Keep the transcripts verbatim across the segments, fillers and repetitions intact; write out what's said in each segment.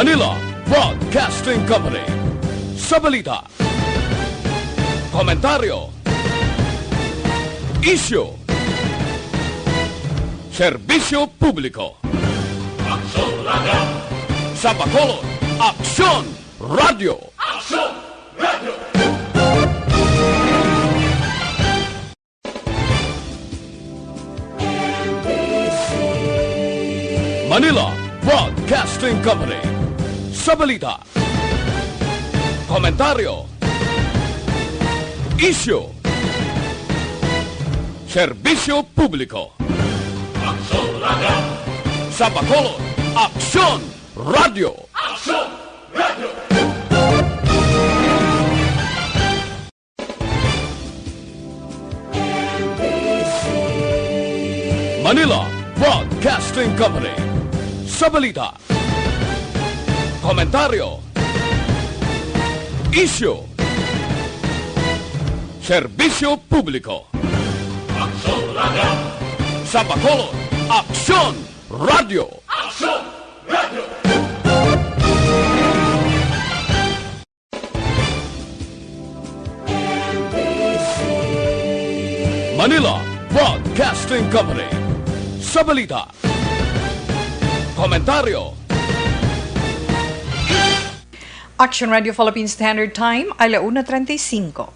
Manila Broadcasting Company. Sa balita, komentaryo, isyu, serbisyo publiko. Aksyon Radio! Sa Bacolod, Aksyon Radio! Aksyon Radio! Manila Broadcasting Company. Sa balita, komentaryo, isyu, serbisyo publiko. Aksyon Radio! Sa Bacolod, Aksyon Radio! Aksyon Radio! Manila Broadcasting Company. Sa balita, komentaryo, isyu, serbisyo publiko. Aksyon Radio! Sa Bacolod, Aksyon Radio! Aksyon Radio! Manila Broadcasting Company. Sa balita, komentaryo, Action Radio Philippine Standard Time, ala una treinta y cinco.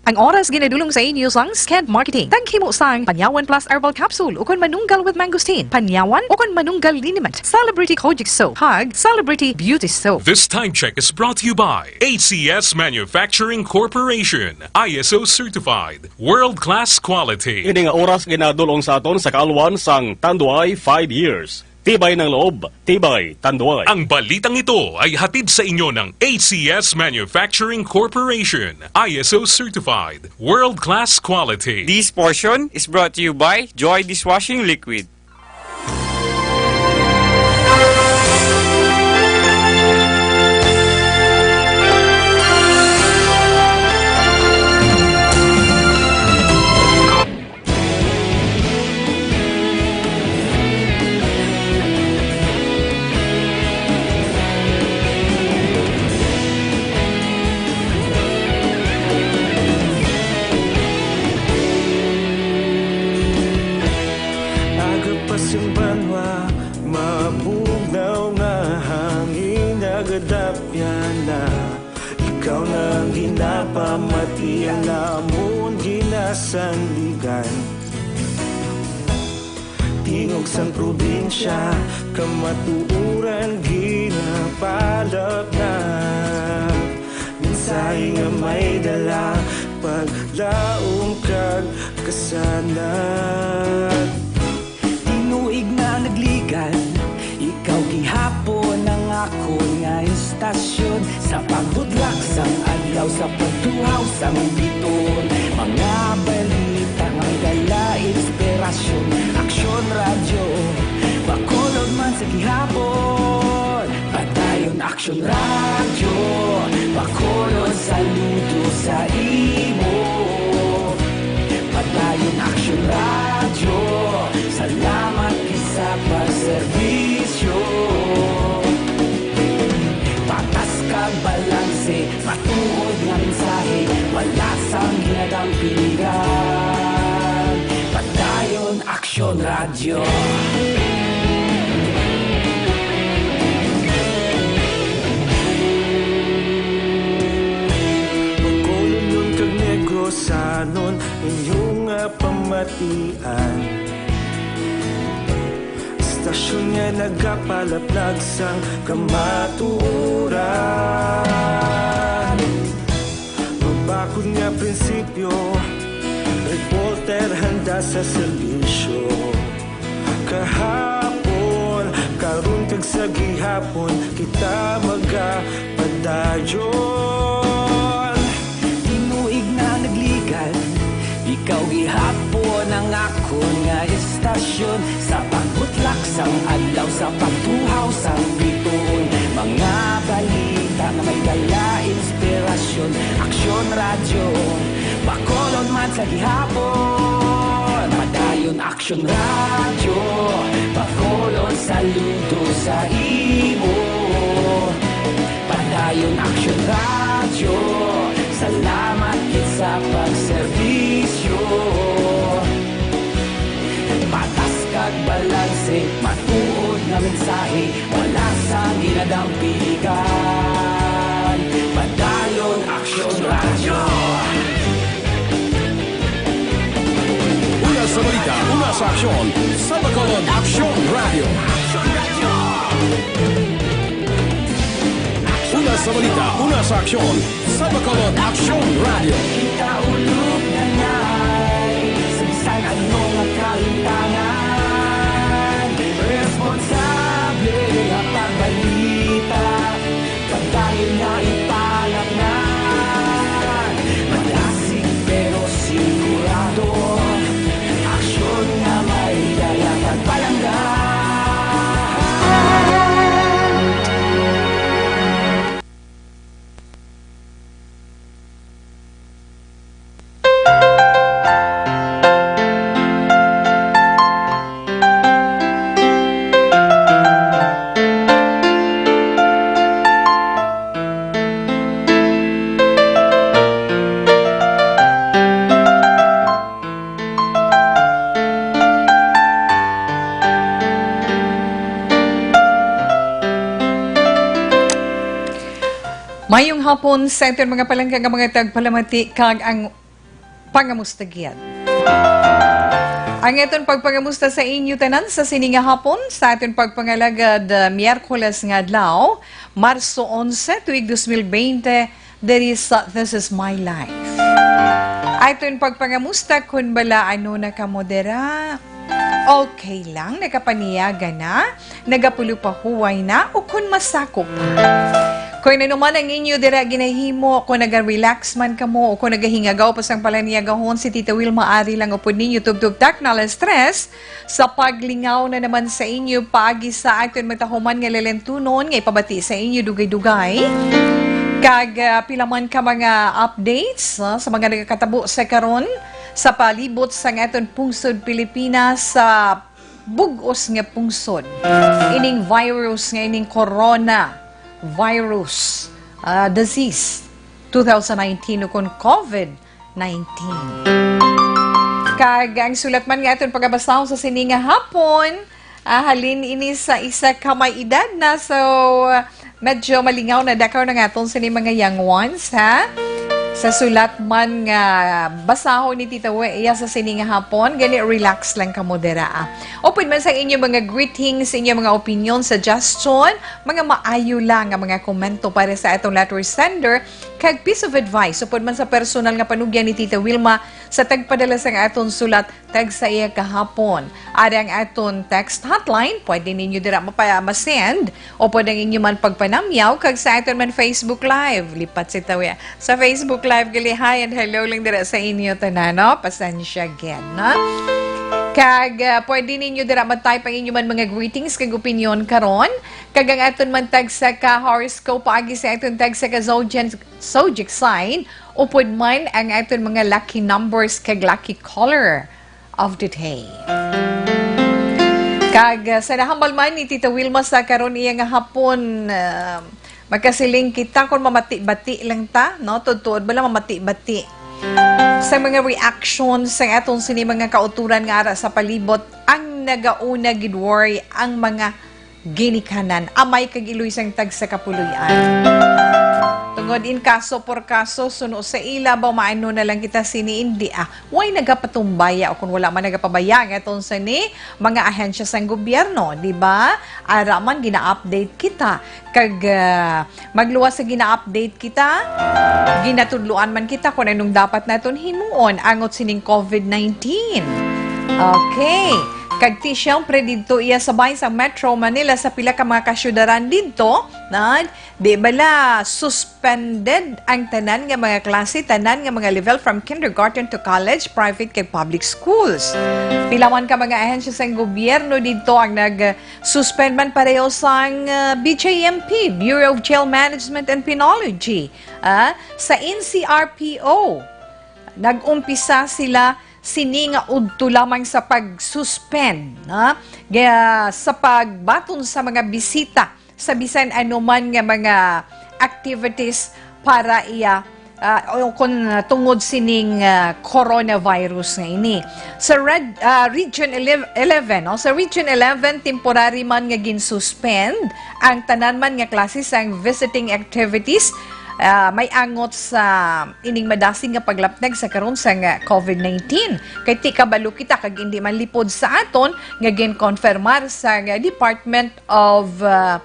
Ang oras ginadulong sa inyo sang Sked Marketing. Taghimo sang Panyawan Plus Herbal Capsule ukon Manunggal with Mangosteen, Panyawan ukon Manunggal Liniment, Celebrity Kojic Soap, kag Celebrity Beauty Soap. This time check is brought to you by A C S Manufacturing Corporation, I S O certified, world-class quality. Ini nga oras ginadulong sa aton sa kaalwan sang Tanduay five years. Tibay ng loob, tibay tanduay. Ang balitang ito ay hatid sa inyo ng A C S Manufacturing Corporation, I S O certified, world-class quality. This portion is brought to you by Joy Dishwashing Liquid. Agapas ang banwa, mabugnaw nga hangin, nagadapya na. Ikaw na ang ginapamati, ang amon ginasandigan. Tingog sang probinsya, kamatuoran ginapalapnap. Mensahe nga may dala, paglaom kag kasanag. Tinuig na nagligad, ikaw gihapon ang akon nga istasyon. Sa pagbudlak sang adlaw, sa pagtuhaw sang bituon, mga balita nga may dala inspirasyon. Aksyon Radyo, Bacolod man sa gihapon. Padayon Aksyon Radyo, Bacolod, saludo sa imo. Padayon Aksyon Radyo, salamat gid sa pagserbisyo. Patas kag balanse, matuod nga mensahe, wala sang ginadampigan. Padayon Aksyon Radyo. Bacolodnon kag Negrosanon, inyo nga pamatian. Istasyon nga nagapalaplag sang kamatuoran. Mabakod nga prinsipyo, reporter handa sa serbisyo. Kahapon, karon kag sa gihapon, kita magapadayon. Tinuig na nagligad, ikaw gihapon ang akon nga istasyon. Sa pagbutlak sang adlaw, sa pagtuhaw sang bituon, mga balita nga may dala inspirasyon. Aksyon Radyo, Bacolod man sa gihapon. Padayon Aksyon Radyo, Bacolod sa Saludo sa imo, padayon Aksyon Radyo. Salamat gid sa pagserbisyo. Patas kag balanse, matuod nga mensahe, wala sang ginadampiligan. Padayon Aksyon Radyo. Una sa balita, una sa aksyon, sa Bacolod Aksyon Radyo. Una sa balita, una sa aksyon, sa Bacolod Aksyon Radyo. Kita ulog na nay, sa bisan ano nga kalimtangan, responsable nga pagbalita. Padayon nga ipalatnan, madasig pero sigurado, aksyon nga may dala kag palangga. Mayong hapon sa aton mga palangga nga mga tagpalamati kag ang pangamusta gid. Ang aton pagpangamusta sa inyo tanan sa sini nga hapon, sa aton pagpangalagad, ah, Miyerkules nga adlaw, Marso onse, tuig dos mil bente, diri sa This Is My Life. Aton pagpangamusta kun bala ano na kamo dira. Okay lang, nakapaniyaga na, nagapulopahuway na, o kun masakop. Kung ano man ang inyo dira ginahimo, kung naga-relax man kamo, o kung nagahingagaw pa sang palaniyagahon, si Tita Wilma ari lang upod ninyo tubtob takna alas tres sa paglingaw na naman sa inyo paagi sa aton matahuman nga lalentunon nga ipabati sa inyo dugay-dugay. Kag, ah, pila man ka mga updates, ah, sa mga nagakatabo sa karon sa palibot sang aton pungsod Pilipinas, sa bug-os nga pungsod, ining virus nga ining corona virus, ah, disease two thousand nineteen, o kon COVID nineteen. Kag ang sulat man nga aton pagabasahon sa sini nga hapon, ah, halin ini sa isa ka may edad na, so, medyo malingaw na daw karon ang aton sini mga young ones, ha? Sa sulat man nga basahon ni Tita Wea sa sini nga hapon, gani relax lang kamo dira, ah. Open man sa inyo mga greetings, inyo mga opinion, suggestion, mga maayo lang nga mga komento para sa atong letter sender, kag piece of advice, upod man sa personal nga panugyan ni Tita Wilma sa tagpadala sang aton sulat, tag sa iya kahapon. Ari ang aton text hotline, pwede ninyo dira mapa-, ma-send, o pwede ang inyo man pagpanamyaw, kag sa aton man Facebook Live. Lipat si Tawi. Sa Facebook Live, gali, hi and hello lang dira sa inyo tanan, no? Pasensya gid, no? Kag, ah, pwede ninyo dira ma-type ang inyo man mga greetings kag opinion karon. Kag ang aton man tagsa ka horoscope paagi sa aton tagsa ka zodiac, zodiac sign, upod man ang aton mga lucky numbers kag lucky color of the day. Kag, ah, sa nahambal man ni Tita Wilma sa karon iya nga hapon, ah, magkasiling kita kung mamati-bati lang ta, no? Tuod-tuod bala mamati-bati sa mga reaction sa aton sini mga kauturan nga ara sa palibot, ang nagauna gid worry ang mga ginikanan, amay kag iloy sang tagsa ka puloy-an. Tungod in kaso por kaso, suno sa ila ba, maano na lang kita sini, indi, ah. Way nagapatumbaya o kung wala man nagapabaya ang aton sini mga ahensya sang gobyerno, di ba? Ara man, gina-update kita. Kag, ah, magluwas sa gina-update kita, ginatudloan man kita kung anong dapat naton himuon angot sining COVID nineteen. Okay. Kag ti, siyempre, didto iya sa bay sa Metro Manila, sa pila ka mga kasyudaran didto, na, di bala, suspended ang tanan nga mga klase, tanan nga mga level from kindergarten to college, private kag public schools. Pila man ka mga ahensya sang gobyerno didto ang nag-suspend man pareho sang, ah, B J M P, Bureau of Jail Management and Penology, ah, sa N C R P O. Nag-umpisa sila sini nga udto lamang sa pag-suspend, ha? Ga-, sa pagbaton sa mga bisita sa bisan anuman nga mga activities para iya, ah, o kun, ah, tungod sining, ah, coronavirus nga ini. Sa Red, ah, Region eleven, eleven, no? Sa Region eleven, temporary man nga gin-suspend ang tanan man nga klase sang visiting activities, ah, may angot sa ining madasig nga paglapnag sa karon sang, ah, COVID nineteen. Kay ti kabalo kita kag indi man lipod sa aton nga ginkonfirmar sa, ah, Department of, ah,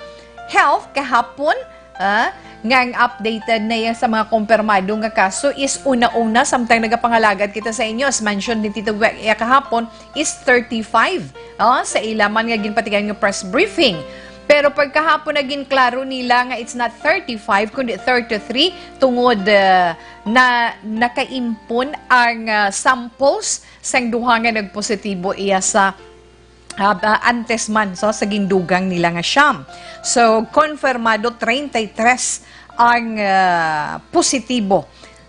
Health kahapon, ah, nga ang updated na iya sa mga kumpirmado nga kaso is una-una, samtang nagapangalagad kita sa inyo, as mentioned ni Tito Gwe, iya kahapon, is thirty-five, ah, sa ila man nga ginpatigayon nga press briefing. Pero pagkahapon, naging klaro nila nga it's not thirty-five, kundi thirty-three, tungod, ah, na nakaimpon ang, ah, samples sang duha nga nagpositibo iya sa, ah, ba-, antes man, so, sa gindugang nila nga siyam. So, konfirmado treinta y tres ang, ah, positibo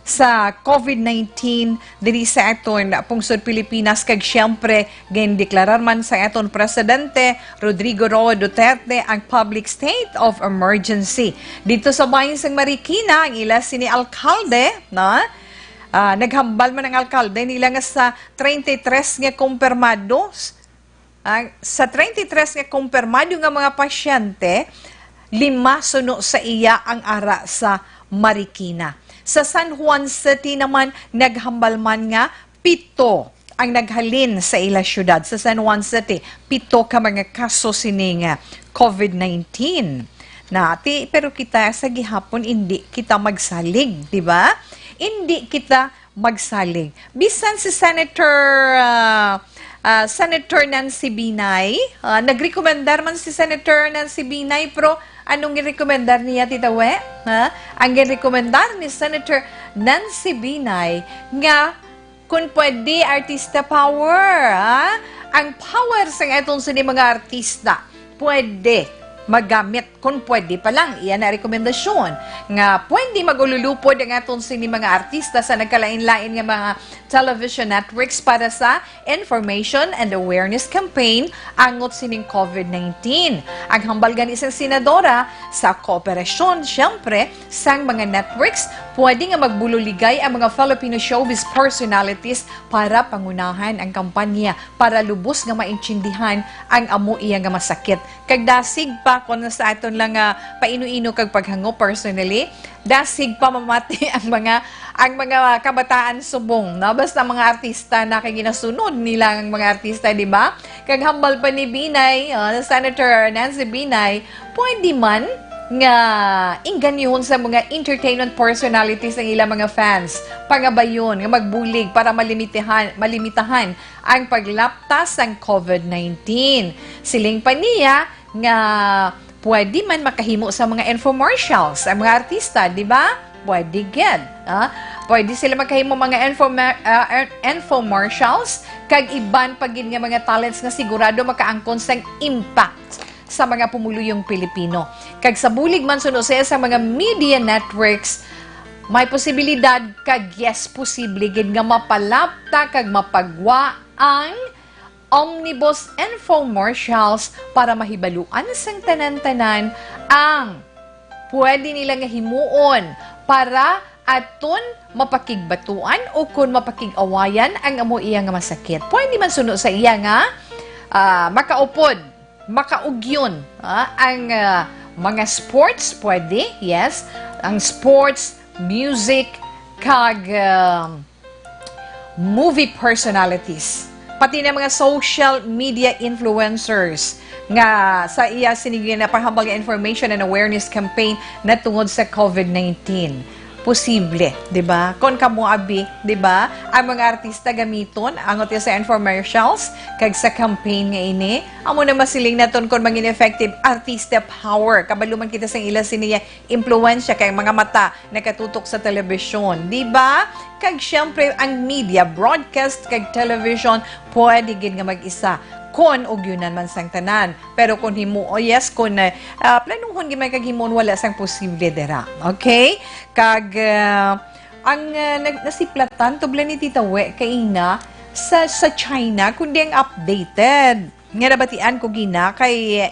sa COVID nineteen diri sa aton pungsod Pilipinas, kag siyempre, gindeklarar man sa aton Presidente Rodrigo Roa Duterte ang public state of emergency. Dito sa bahin sang Marikina, ang ila sini alkalde, no? Ah, naghambal man ang alkalde nila nga sa treinta y tres nga kumpirmado, ang, sa treinta y tres nga kumpirmado nga mga pasyente, lima suno sa iya ang ara sa Marikina. Sa San Juan City naman, naghambal man nga pito ang naghalin sa ila syudad. Sa San Juan City, pito ka mga kaso sining, ah, COVID nineteen. Nati, pero kita sa gihapon, indi kita magsalig, di ba? Indi kita magsalig. Bisan si Senator, ah, ah, Senator Nancy Binay, ah, nagrekomendar man si Senator Nancy Binay, pero anong girekomendar niya, Tita We? Ha? Ang girekomendar ni Senator Nancy Binay nga kung pwede, artista power, ha? Ang power sa aton sini mga artista, pwede magamit kung pwede pa lang. Iya na rekomendasyon nga pwede mag-ululupod ang aton sini mga artista sa nagkalain-lain nga mga television networks para sa information and awareness campaign angot sining COVID nineteen. Ang hambal gani sang senadora, sa kooperasyon, siyempre, sang mga networks, pwede nga magbuloligay ang mga Filipino showbiz personalities para pangunahan ang kampanya para lubos nga maintindihan ang amo iya nga masakit. Kag dasig pa, kung sa aton lang nga paino-ino kag paghango personally, dasig pa mamati ang mga, ang mga kabataan subong, no? Basta mga artista na kay ginasunod nila ang mga artista, di ba? Kag hambal pa ni Binay, ah, Senator Nancy Binay, pwede man nga inganyohon sa mga entertainment personalities ang ilang mga fans, pangabayon nga magbulig para malimitahan, malimitahan ang paglapta sang COVID nineteen. Siling pa niya nga pwede man makahimo sa mga infomercials ang mga artista, di ba? Pwede gid, ah. Pwede sila makahimo mga infoma-, ah, er-, infomercials kag iban pa gid nga mga talents nga sigurado makaangkon sang impact sa mga pumuluyong Pilipino. Kag sa bulig man suno sa, sa mga media networks, may posibilidad kag yes, posible gid nga mapalapta kag mapagwa ang omnibus infomercials para mahibaluan sang tanan-tanan ang pwede nila nga himuon para aton mapakigbatuan o kon mapakig-awayan ang amo iya nga masakit. Pwede man suno sa iya nga, ah, makaupod, makaugyon, ah, ang, ah, mga sports, pwede, yes, ang sports, music, kag, ah, movie personalities, pati na mga social media influencers nga sa iya sini ginapahambal nga information and awareness campaign na tungod sa COVID nineteen. Posible, di ba? Kon kamo abi, di ba? Ang mga artista gamiton, angot ya sa infomercials, kag sa campaign nga ini, amo na masiling naton kon mangin effective artista power. Kabalo man kita sa ila sini nga impluwensya kay ang mga mata nakatutok sa telebisyon, di ba? Kag siyempre, ang media, broadcast kag television, pwede gid nga mag-isa kon ugyonan man sang tanan. Pero kon himo, oh yes, kon, ah, planuhon gid man kag himuon, wala sang posible dira. Okay? Kag, ah, ang, ah, nag-, nasiplatan, tublan ni Tita We, kaina, sa, sa China, kundi ang updated. Nga nabatian ko gina kay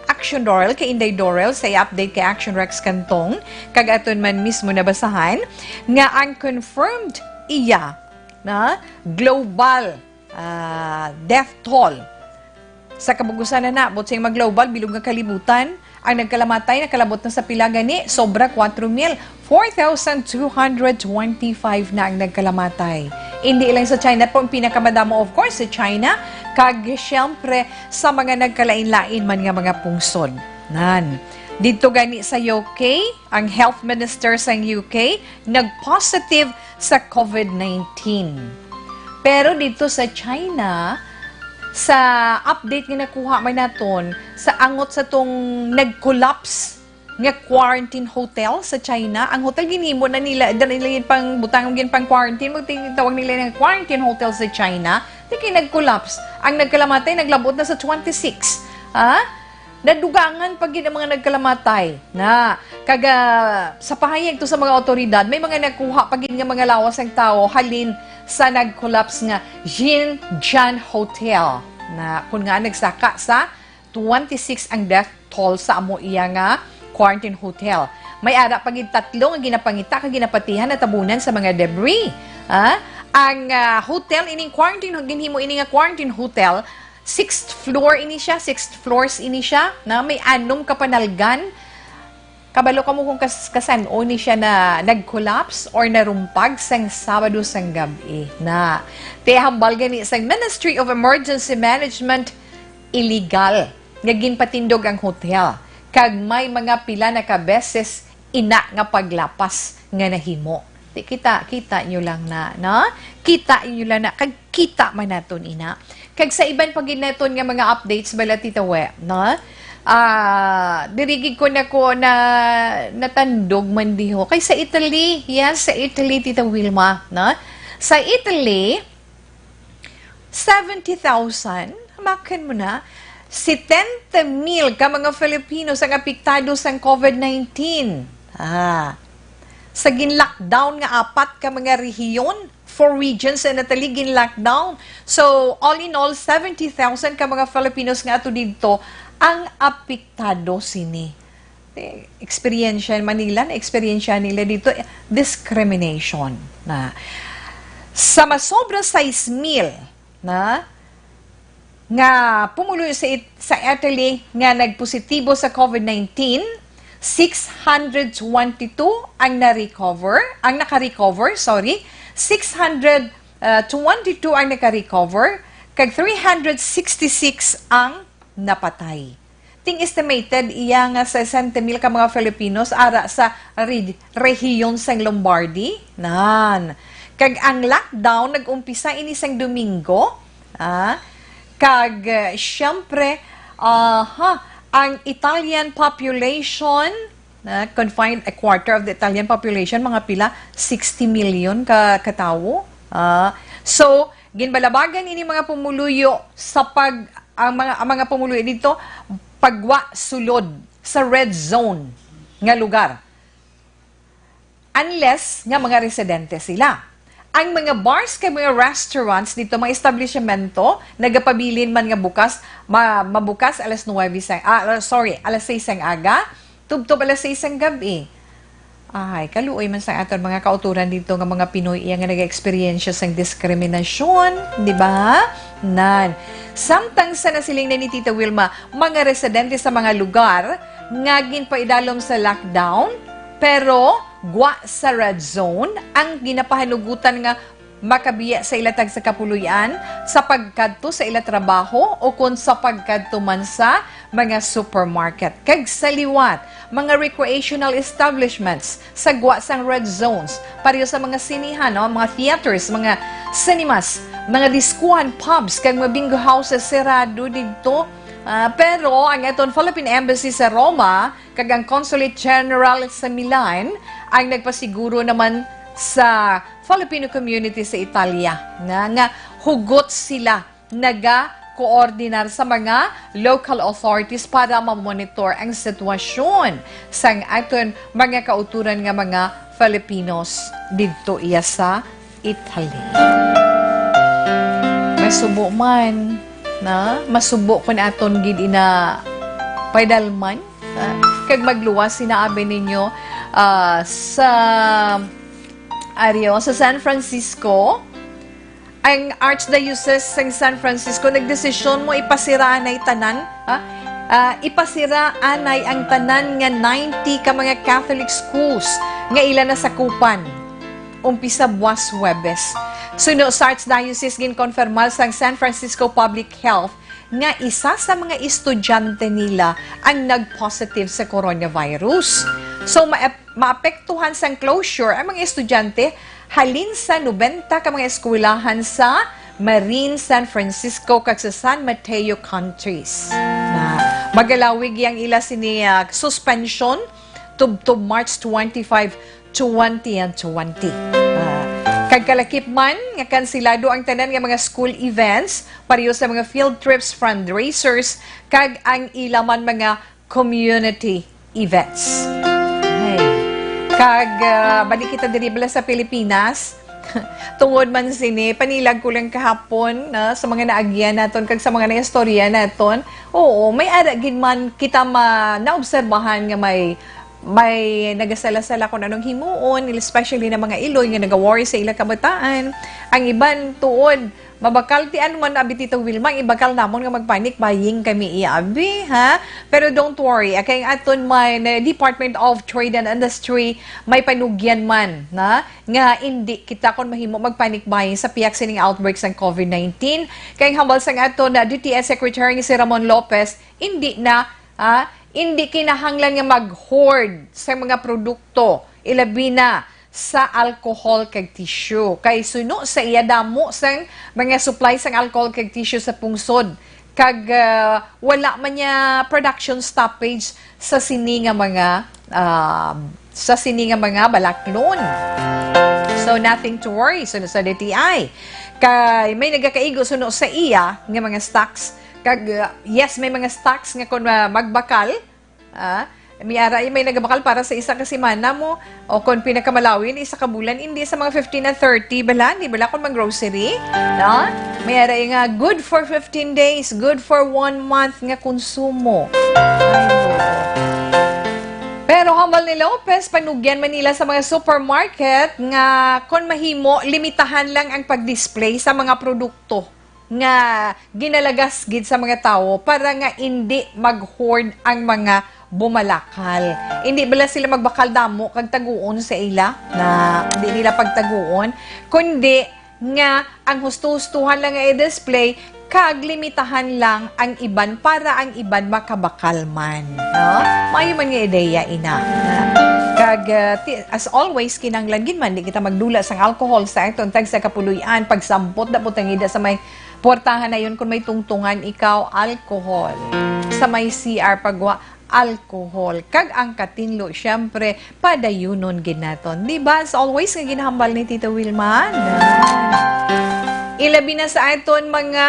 Action Dorel, kay Inday Dorel, sa i-update kay Action Rex Cantong, kag aton man mismo nabasahan, nga ang confirmed iya na global, ah, death toll sa kabugusan na naabot sa mga global, bilog nga kalibutan, ang nagkalamatay nakalabot na sa pila gani? Sobra kuwatro mil. Four thousand two hundred twenty-five na ang nagkalamatay. Hindi lang sa China po ang pinakamadamo, of course, sa China, kag siyempre sa mga nagkalain-lain man nga mga pungsod. Nan, dito gani sa U K, ang health minister sa U K nag-positive sa COVID nineteen. Pero dito sa China, sa update nga nakuha man naton, sa angot sa tong nag-collapse nga quarantine hotel sa China, ang hotel ginhimo na nila, dali nila gid pang butang, gid pang quarantine, magtawag nila nga quarantine hotel sa China, di kay nag-collapse. Ang nagkalamatay, naglabot na sa twenty-six. Ha? Nadugangan pa gid ang mga nagkalamatay na. Kag, ah, sa pahayag to sa mga awtoridad, may mga nakuha pa gid nga mga lawas ang tawo halin sa nag-collapse nga Jinjiang Hotel, na kun nga nagsaka sa twenty-six ang death toll sa amo iya nga quarantine hotel. May ara pa gid tatlo nga ginapangita kag ginapatihan natabunan sa mga debris. Ah, ang, ah, hotel ining quarantine, ginhimo ini nga quarantine hotel, sixth floor ini siya, sixth floors ini siya, na may anom ka panalgan. Kabalo kamo kung kas-, kasan-o ni siya na nag-collapse or narumpag sang Sabado sang gab-i na. Ti hambal gani sang Ministry of Emergency Management, illegal nga ginpatindog ang hotel, kag may mga pila na ka beses ina nga paglapas nga nahimo. Ti kita, kita nyo lang na, no? Kita nyo lang na, kag kita man naton ina. Kag sa iban pa gid naton nga mga updates bala, Tita We, no? Ah, diri gid ko na ko na natandog man diho. Kay sa Italy, yes, sa Italy, Tita Wilma, no? Sa Italy, seventy thousand, hamakan mo na, setenta mil ka mga Filipinos ang apektado sang COVID nineteen. Ah, sa gin-lockdown nga apat ka mga rehiyon, four regions sa Italy gin-lockdown. So, all in all, seventy thousand ka mga Filipinos nga ato didto ang apektado sini. Eh, eksperyensya man nila, na-eksperyensya nila dito, eh, discrimination na. Sa masobra sais mil na nga pumuluyo sa It-, sa Italy nga nagpositibo sa COVID nineteen, six hundred twenty-two ang na-recover, ang naka-recover, sorry, six hundred twenty-two ang naka-recover, kag three hundred sixty-six ang napatay. Ting estimated iya nga sesenta mil ka mga Filipinos ara sa re-, rehiyon sang Lombardy. Nan. Kag ang lockdown nag-umpisa ini sang Domingo, ah, kag, eh, siyempre, aha, ang Italian population, na confined, a quarter of the Italian population, mga pila, sixty million ka, ka tawo. Ah, so, ginbalabagan ini mga pumuluyo sa pag, ang mga, ang mga pumuluyo dito, pagwa sulod sa red zone nga lugar. Unless nga mga residente sila. Ang mga bars kag mga restaurants dito, mga establishmento, nagapabilin man nga bukas, ma-, mabukas alas nuwebe sa, ah, sorry, alas sais sang aga, tubtob alas sais sang gab-i. Ay, kaluoy man sang aton mga kautoran dito nga mga Pinoy iya nga nag-eksperyensya sang diskriminasyon, di ba? Nan. Samtang sa nasiling na ni Tita Wilma, mga residente sa mga lugar nga ginpaidalom sa lockdown, pero gwa sa red zone ang ginapahanugutan nga makabiya sa ila tagsa ka puloy-an sa pagkadto sa ila trabaho o kon sa pagkadto man sa mga supermarket. Kag sa liwat, mga recreational establishments sa gwa sang red zones, pareho sa mga sinehan, no? Mga theaters, mga cinemas, mga diskuhan, pubs, kag mga bingo houses, serado didto. Ah, pero ang aton Philippine Embassy sa Roma kag ang Consulate General sa Milan ang nagpasiguro naman sa Filipino community sa Italia na nga hugot sila nagakoordinar sa mga local authorities para mamonitor ang sitwasyon sang aton mga kautoran nga mga Filipinos didto iya sa Italy. Masubo man, na? Masubo kun aton gid ina paidalman, na? Kag magluwas, sinabi ninyo, ah, sa Ario, sa San Francisco, ang Archdiocese sang San Francisco nagdesisyon mo ipasira anay tanan, ha? Ah, ipasira anay ang tanan nga ninety ka mga Catholic schools nga ila nasakupan umpisa buwas Huwebes. Suno sa Archdiocese, ginkonfirmar sang San Francisco Public Health nga isa sa mga estudyante nila ang nag-positive sa coronavirus. So, ma- maapektuhan sang closure ang mga estudyante halin sa nobenta ka mga eskwelahan sa Marin, San Francisco, kag sa San Mateo counties. Na magalawig yang ila sini, ah, suspension tubtob March twenty-five, twenty twenty. Ah, kag kalakip man nga kansilado ang tanan nga mga school events, pareho sa mga field trips, fundraisers, kag ang ila man mga community events. Ay. Kag, ah, balik kita diri bala sa Pilipinas. Tungod man sini, panilag ko lang kahapon, na, sa mga naagyan naton kag sa mga naistorya naton. Oo, may ara gid man kita ma-, naobserbahan nga may, may nagasala-sala kung anong himuon, especially na mga iloy nga nagaworry sa ila kabataan. Ang iban tuod, mabakal ti ano man, abi, Tito Wilma, ang ibakal namon nga mag-panic buying kami, iya, abi, ha? Pero don't worry, kay ang aton may, na Department of Trade and Industry, may panugyan man, na, nga indi kita kon mahimo mag-panic buying sa pihak sining outbreak sang COVID nineteen. Kay ang hambal sang aton na D T I Secretary nga si Ramon Lopez, indi na, ah, indi kinahanglan nga mag-hoard sa mga produkto, ilabi na sa alcohol kag tissue. Kay suno sa iya, damo sang mga supply sang alcohol kag tissue sa pungsod, kag, ah, wala man niya production stoppage sa sini nga mga, ah, sa sini nga mga balaklon. So, nothing to worry suno sa D T I. Kay may nagakaigo suno sa iya nga mga stocks. Kag, ah, yes, may mga stocks nga kung, ah, magbakal, ah, may ara, may nagabakal para sa isa ka semana mo, o kung pinakamalawin, isa ka bulan, hindi sa mga fifteen na thirty, bala, di bala, kung mag-grocery, no? May ara nga good for fifteen days, good for one month nga konsumo. Ay, oo. Pero hambal ni Lopez, panugyan man nila sa mga supermarket nga, kon mahimo, limitahan lang ang pag-display sa mga produkto nga ginalagas gid sa mga tawo para nga indi mag-hoard ang mga bumalakal. Indi bala sila magbakal damo kag taguon sa ila, na indi nila pagtaguon, kundi nga ang husto-hustuhan lang nga i-display kag limitahan lang ang iban para ang iban makabakal man, no? Maayo man nga ideya ina. Kag, uh, ti-, as always, kinahanglan gid man di kita magdula sang alcohol sa aton tagsa kapuloy-an, pagsampot daw butang ida sa may puwertahan nayon kon may tungtungan ikaw, alcohol. Sa may C R pagwa, alcohol. Kag ang katinlo, syempre, padayunon gid naton. Di ba? As always nga ginahambal ni Tita Wilma. Ilabi na sa aton mga,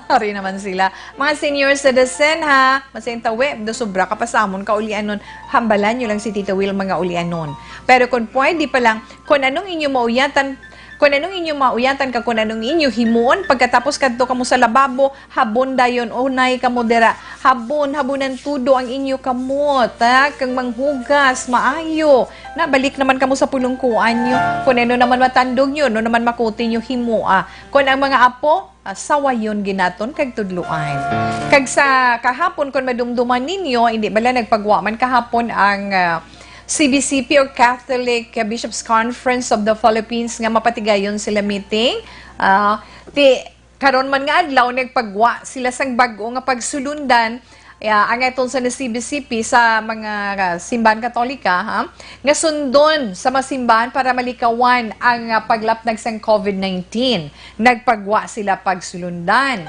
ari naman sila, mga senior citizen, ha? Masintawi, do sobra ka pa sa amon kaulianon. Hambalan nyo lang si Tita Wilma nga ulianon. Pero kung pwede pa lang, kung anong inyo mauyatan, kung anong inyo mauyatan ka, kung anong inyo himuon, pagkatapos kadto kamo sa lababo, habon dayon, unay kamo dira. Habon, habonan tudo ang inyo kamot, ha? Kag manghugas, maayo. Nabalik naman kamo sa pulungkuan nyo. Kung ano naman matandog nyo, ano naman makuti nyo, himoa. Kung ang mga apo, ah, sawayon ginaton kag tudloan. Kag sa kahapon, kung madumduman ninyo, hindi bala nagpagwa man kahapon ang, ah, C B C P or Catholic Bishops Conference of the Philippines nga mapatigayon sila meeting? Ah, ti, karon man nga adlaw, nagpagwa sila sang bag-o nga pagsulundan. Ya, ang aton sa C B C P sa mga, ah, simbahan Katolika, ha? Nga sundon sa mga simbahan para malikawan ang, ah, paglapnag sang COVID nineteen. Nagpagwa sila pagsulundan.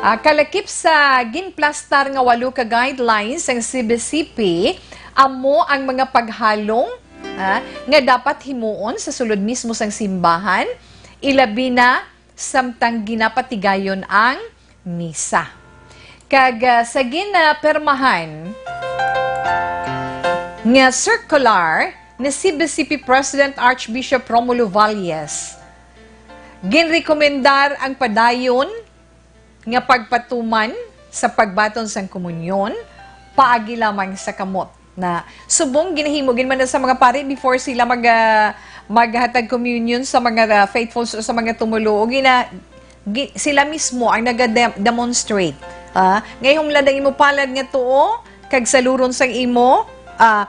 Ah, kalakip sa ginplastar nga walo ka guidelines sang C B C P, amo ang mga paghalong, ah, nga dapat himuon sa sulod mismo sang simbahan, ilabi na samtang ginapatigayon ang misa. Kag, ah, sa ginapirmahan nga circular ni C B C P President Archbishop Romulo Valles, Ginrekomendar ang padayon nga pagpatuman sa pagbaton sang komunyon paagi lamang sa kamot. Na subong ginahimo gid man na sa mga pari before sila mag, ah, maghatag communion sa mga, ah, faithfuls o sa mga tumoluo, gina-, gi-, sila mismo ang naga-dem-, demonstrate, ah, nga ihumlad ang imo palad nga tuo, kag saluron sang imo, ah,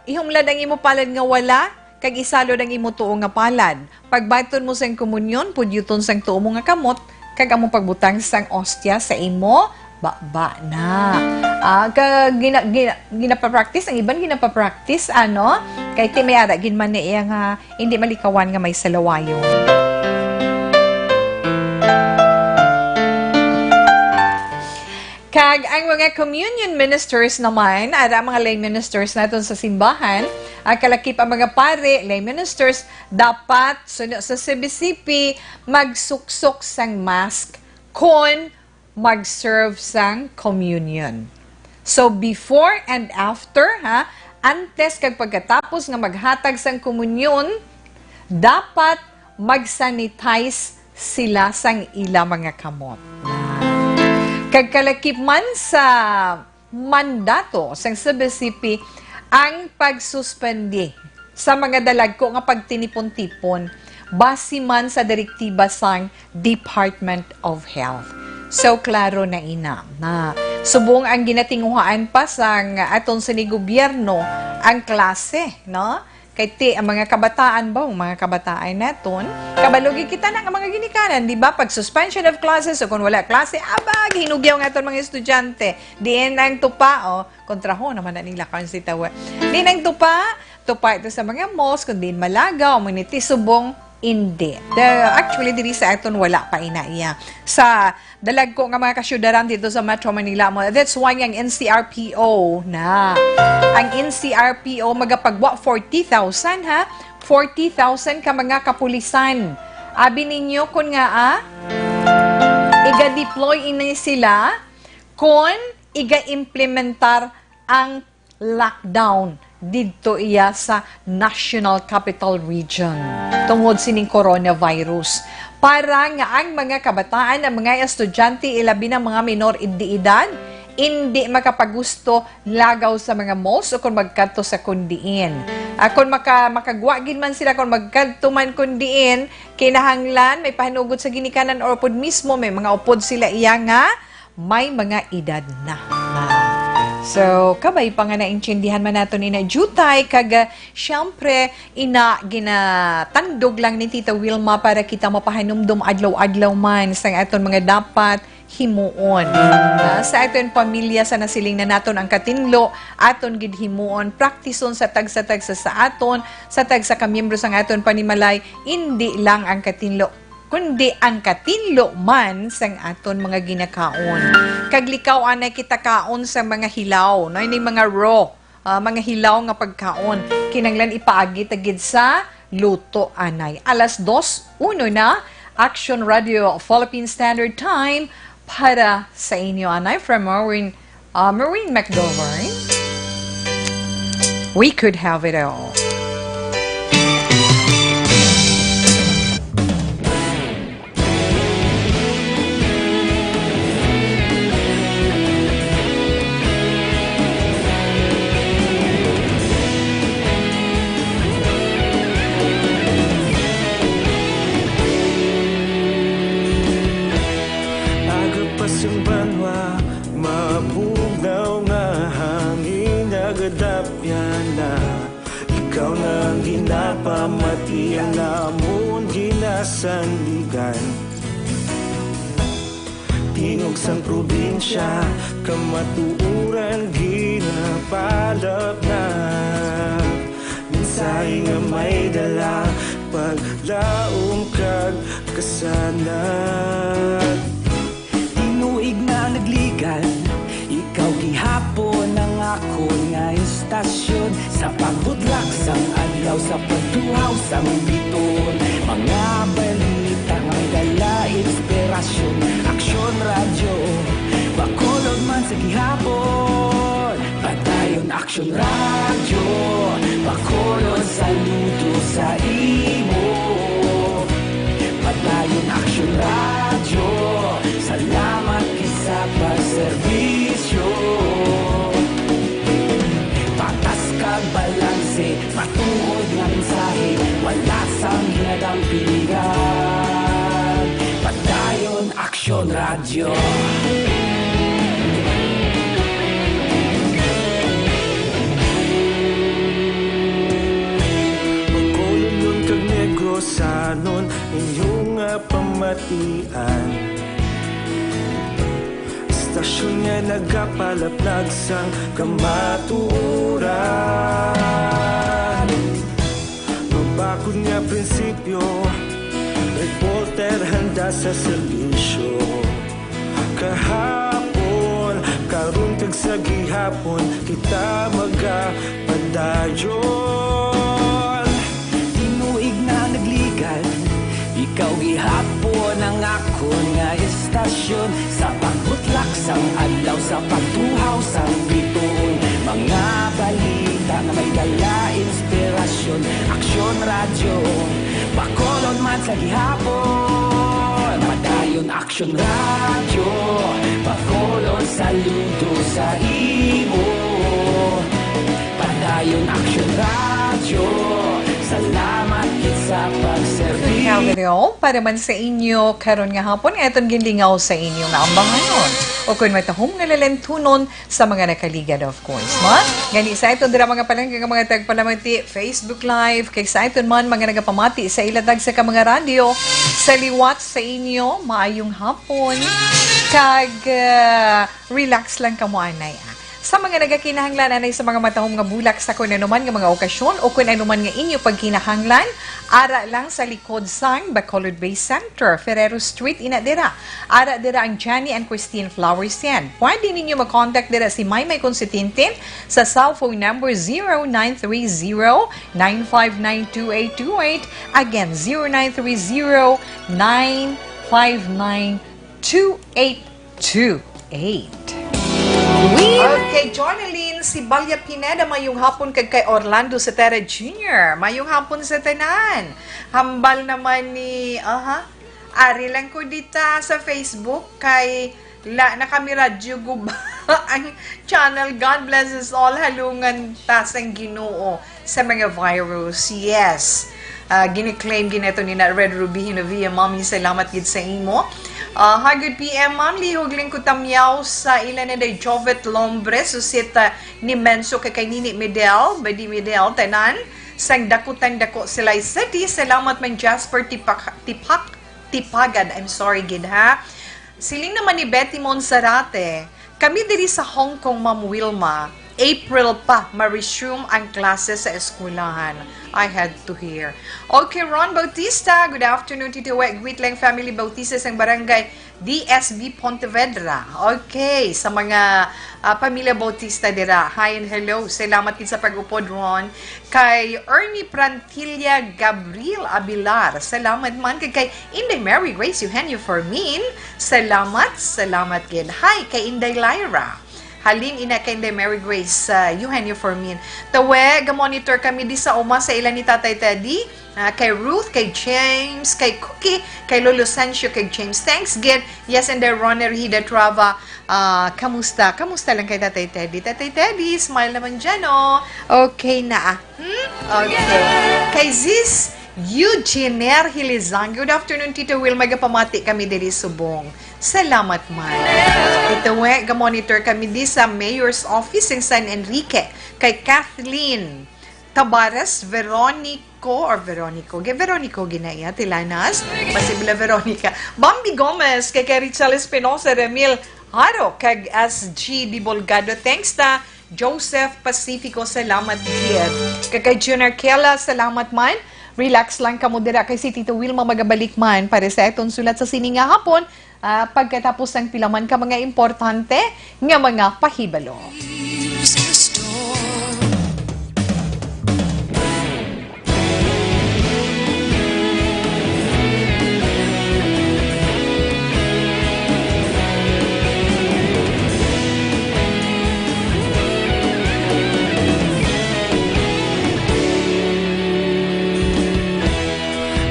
ihumlad ang imo palad nga wala, kag isalod ang imo tuo nga palad. Pagbaton mo sang komunyon, pudyuton sang tuo mo nga kamot, kag amo pagbutang sang ostya sa imo baba na. Ah, ka-, gina-, gina-, ginapapractice, ang iban ginapapractice, ano? Kay ti may ara gid man na iya nga hindi malikawan nga may salawayon. Kag ang mga communion ministers naman, ara mga lay ministers naton sa simbahan, ang kalakip ang mga pare, lay ministers, dapat suno sa C B C P magsuksok sang mask kon mag-serve sang communion. So, before and after, ha, antes kag pagkatapos nga maghatag sang komunyon, dapat mag-sanitize sila sang ila mga kamot. Kag kalakip man sa mandato sang C B C P ang pagsuspende sa mga dalagko nga pagtinipon-tipon base man sa direktiba sang Department of Health. So, klaro na ina na subong ang ginatinguhaan pa sang aton sini gobyerno ang klase, no? Kay ti, ang mga kabataan ba, ang mga kabataan naton, kabalo gid kita na nga mga ginikanan, di ba? Pag suspension of classes o kung wala klase, aba, hinugyaw nga aton mga estudyante. Diin ang tupa, oh, kontraho naman na nila, Carl Sitawa. Diin ang tupa, tupa ito sa mga malls, kung diin malagaw, amo ni ti subong, hindi. The, actually, diri sa aton, wala pa ina iya. Sa dalagko nga mga kasyudaran dito sa Metro Manila mo. That's why ang N C R P O na. Ang N C R P O magapagwa forty thousand, ha? Forty thousand ka mga kapulisan. Abi ninyo kun nga, ah, iga-deploy ini sila kun iga-implementar ang lockdown didto iya sa National Capital Region tungod sining coronavirus, para nga ang mga kabataan, ang mga estudyante, ilabi na mga minor de edad, indi makapagusto lagaw sa mga malls o kon magkadto sa kundiin. Ah, kon maka-, makagwa gid man sila, kon magkadto man kundiin, kinahanglan may pahanugot sa ginikanan or upod mismo may mga upod sila iya nga may mga edad na. Ah. So, kabay pa nga naintindihan man naton ina jutay, kag, ah, siyempre, ina, ginatandog lang ni Tita Wilma para kita mapahanumdom adlaw-adlaw man sang aton mga dapat himuon. Ah, sa aton pamilya, sa nasiling na naton ang katinlo, aton gid himuon, praktison sa tagsa-tagsa sa aton, sa tagsa ka miyembro sang aton panimalay, indi lang ang katinlo, kundi ang katinlo man sang aton mga ginakaon. Kag likaw anay kita kaon sa mga hilaw, no? Ini mga raw, ah, mga hilaw nga pagkaon. Kinanglan ipaagi ta gid sa luto anay. Alas dos uno na, Action Radio Philippine Standard Time para sa inyo anay from Maureen, ah, Maureen McGovern. We could have it all. Aga pa sang banwa, mabugnaw nga hangin, nagadapyan na. Ikaw na ang ginapamati, ang amon ginasandigan. Tingog sang probinsya, kamatuoran ginapalapnap. Mensahe nga may dala, paglaom kag kasanag. Tinuig na nagligad, ikaw gihapon ang akon nga istasyon. Sa pagbudlak sang adlaw, sa pagtuhaw sang biton, mga balita nga may dala inspirasyon. Aksyon Radyo, Bacolod man sa gihapon. Padayon Aksyon Radyo, Bacolod, saludo sa imo. Padayon Bacolodon kag Negrosanon, inyo nga pamatian. Istasyon nga nagapalaplag sang kamatuoran. Mabakod nga prinsipyo, reporter handa sa serbisyo. Kahapon, karon kag sa gihapon, kita magapadayon. Tinuig na nagligan, ikaw gihapon ang akon nga istasyon. Sa pagbutlak sang adlaw, sa pagtuhaw sang bituon, mga balita nga may dala inspirasyon. Aksyon Radyo, Bacolod man sa gihapon. Padayon Aksyon Radyo, Bacolod, saludo sa imo. Padayon Aksyon Radyo, salamat gid sa pagserbisyo. Hello, para man sa inyo karon nga hapon, nga aton ginlingaw sa inyo nga ambanganon, o kon matahom nga lalentunon sa mga nakaligad, of course, no? Gani sa aton dira mga palangga nga mga tagpalamati, Facebook Live, kay sa aton man mga nagapamati sa ilatag sa ka mga radyo, sa liwat sa inyo, maayong hapon, kag, ah, relax lang kamo anay, ah. Sa mga nagakinahanglan anay sa mga matahom nga bulak sa kun ano man nga mga okasyon o kun ano man nga inyo pagkinahanglan, ara lang sa likod sang Bacolod Bay Center, Ferrero Street, ina dira. Ara dira ang Johnny and Christine Flower Stand. Pwede ninyo mag-contact dira si Maymay Consitintin sa cell phone number zero nine three zero, nine five nine, two eight two eight. Again, zero nine three zero, nine five nine, two eight two eight. Okay, Jonalyn Sibalya Pineda, mayong hapon, kag kay Orlando Setera Junior, mayong hapon sa tanan. Hambal naman ni, aha, ari lang ko dita sa Facebook kay la na kami radyo guba ang channel. God bless us all. Halungan ta sang Ginoo sa mga virus. Yes. Ah, gini-claim gid nato ni na Red Ruby Hinovia. Mommy, salamat gid sa imo. Ah, hi, good P M, Ma'am. Lihog lang ko tamyaw sa ila ni Day Jovet Lombre, Susita ni Menso, kay, kay Nini Medel, Badi Medel, tanan sang Dakutang Dako, Silay City. Salamat man, Jasper Tipak, Tipak, Tipagad. I'm sorry gid, ha. Siling naman ni Betty Monsarate, "Kami diri sa Hong Kong, Ma'am Wilma, April pa ma-resume ang klase sa eskwelahan." I had to hear. Okay, Ron Bautista, good afternoon, Tito Wek. Greet lang family Bautista sang barangay D S B Pontevedra. Okay, sa mga, ah, pamilya Bautista dira, hi and hello. Salamat gid sa pag-upod, Ron. Kay Ernie Pran- Hilya Gabriel Abilar, salamat man. Kag kay Inday Mary Grace Eugenio Fermin, salamat, salamat gid. Hi kay Inday Lyra. Halin ina kay Inday Mary Grace, ah, Eugenio Fermin. Tawe, ga-monitor kami di sa uma sa ila ni Tatay Teddy. Ah, kay Ruth, kay James, kay Cookie, kay Lolo Sancho, kay James. Thanks gid. Yes, and then Ron Erhida Trava. Ah, kamusta? Kamusta lang kay Tatay Teddy? Tatay Teddy, smile naman dyan, oh. Okay na, ah. Hmm? Okay. Kay Sis Eugene Hilizang, "Good afternoon, Tito Will. May gapamati kami diri subong." Salamat man. Ito, we, ga-monitor kami di sa Mayor's Office in San Enrique. Kay Kathleen Tabares, Veronico or Veronico. Ge-, Veronico ginaiya, Tilanas. Posible Veronica. Bambi Gomez, kay, kay Richel Espinosa, Remil Haro, kag S G Dibolgado. Thanks ta. Joseph Pacifico, salamat gid. Kag kay Junior Kela, salamat man. Relax lang kamo dira kay si Tito Wilma magabalik man para sa aton sulat sa sini nga hapon, ah, pagkatapos sang pila man ka mga importante nga mga pahibalo.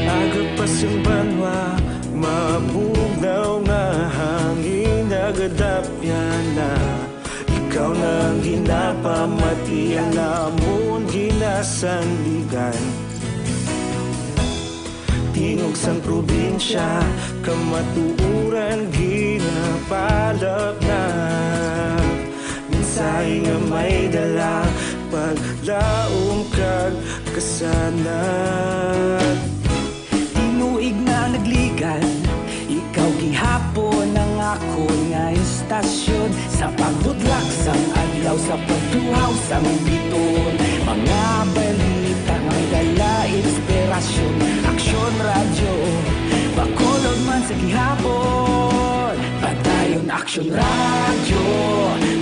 Aga pa sing banwa, mabugnaw nga hangin, nagadapyan na. Ikaw na ang ginapamati, ang amon ginasandigan. Tingog sang probinsya, kamatuoran gina Palapnap, mensahe nga may dala, paglaom kag kasanag. Tinuig na nagligan, ikaw gihapon ang akon nga istasyon. Sa pagbudlak sang adlaw, sa pagtuhaw sang bituon, mga balita nga may dala inspirasyon. Aksyon Radyo, Bacolod man sa gihapon. Padayon Aksyon Radyo,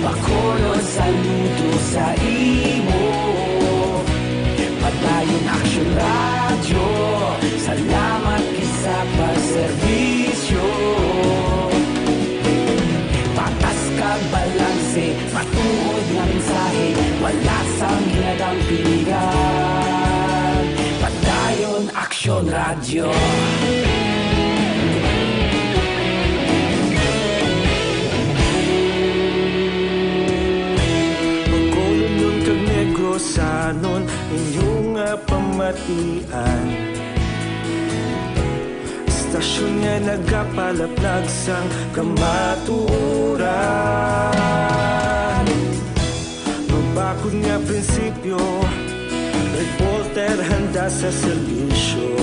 Bacolod, saludo sa imo. Padayon Aksyon Radyo, salamat gid sa pagserbisyo. Patas kag balanse, matuod nga mensahe, wala sang ginadampigan. Padayon Aksyon Radyo. Bacolodnon kag Negrosanon, inyo nga pamatian. Istasyon nga nagapalaplag sang kamatuoran. Mabakod nga prinsipyo, reporter handa sa serbisyo.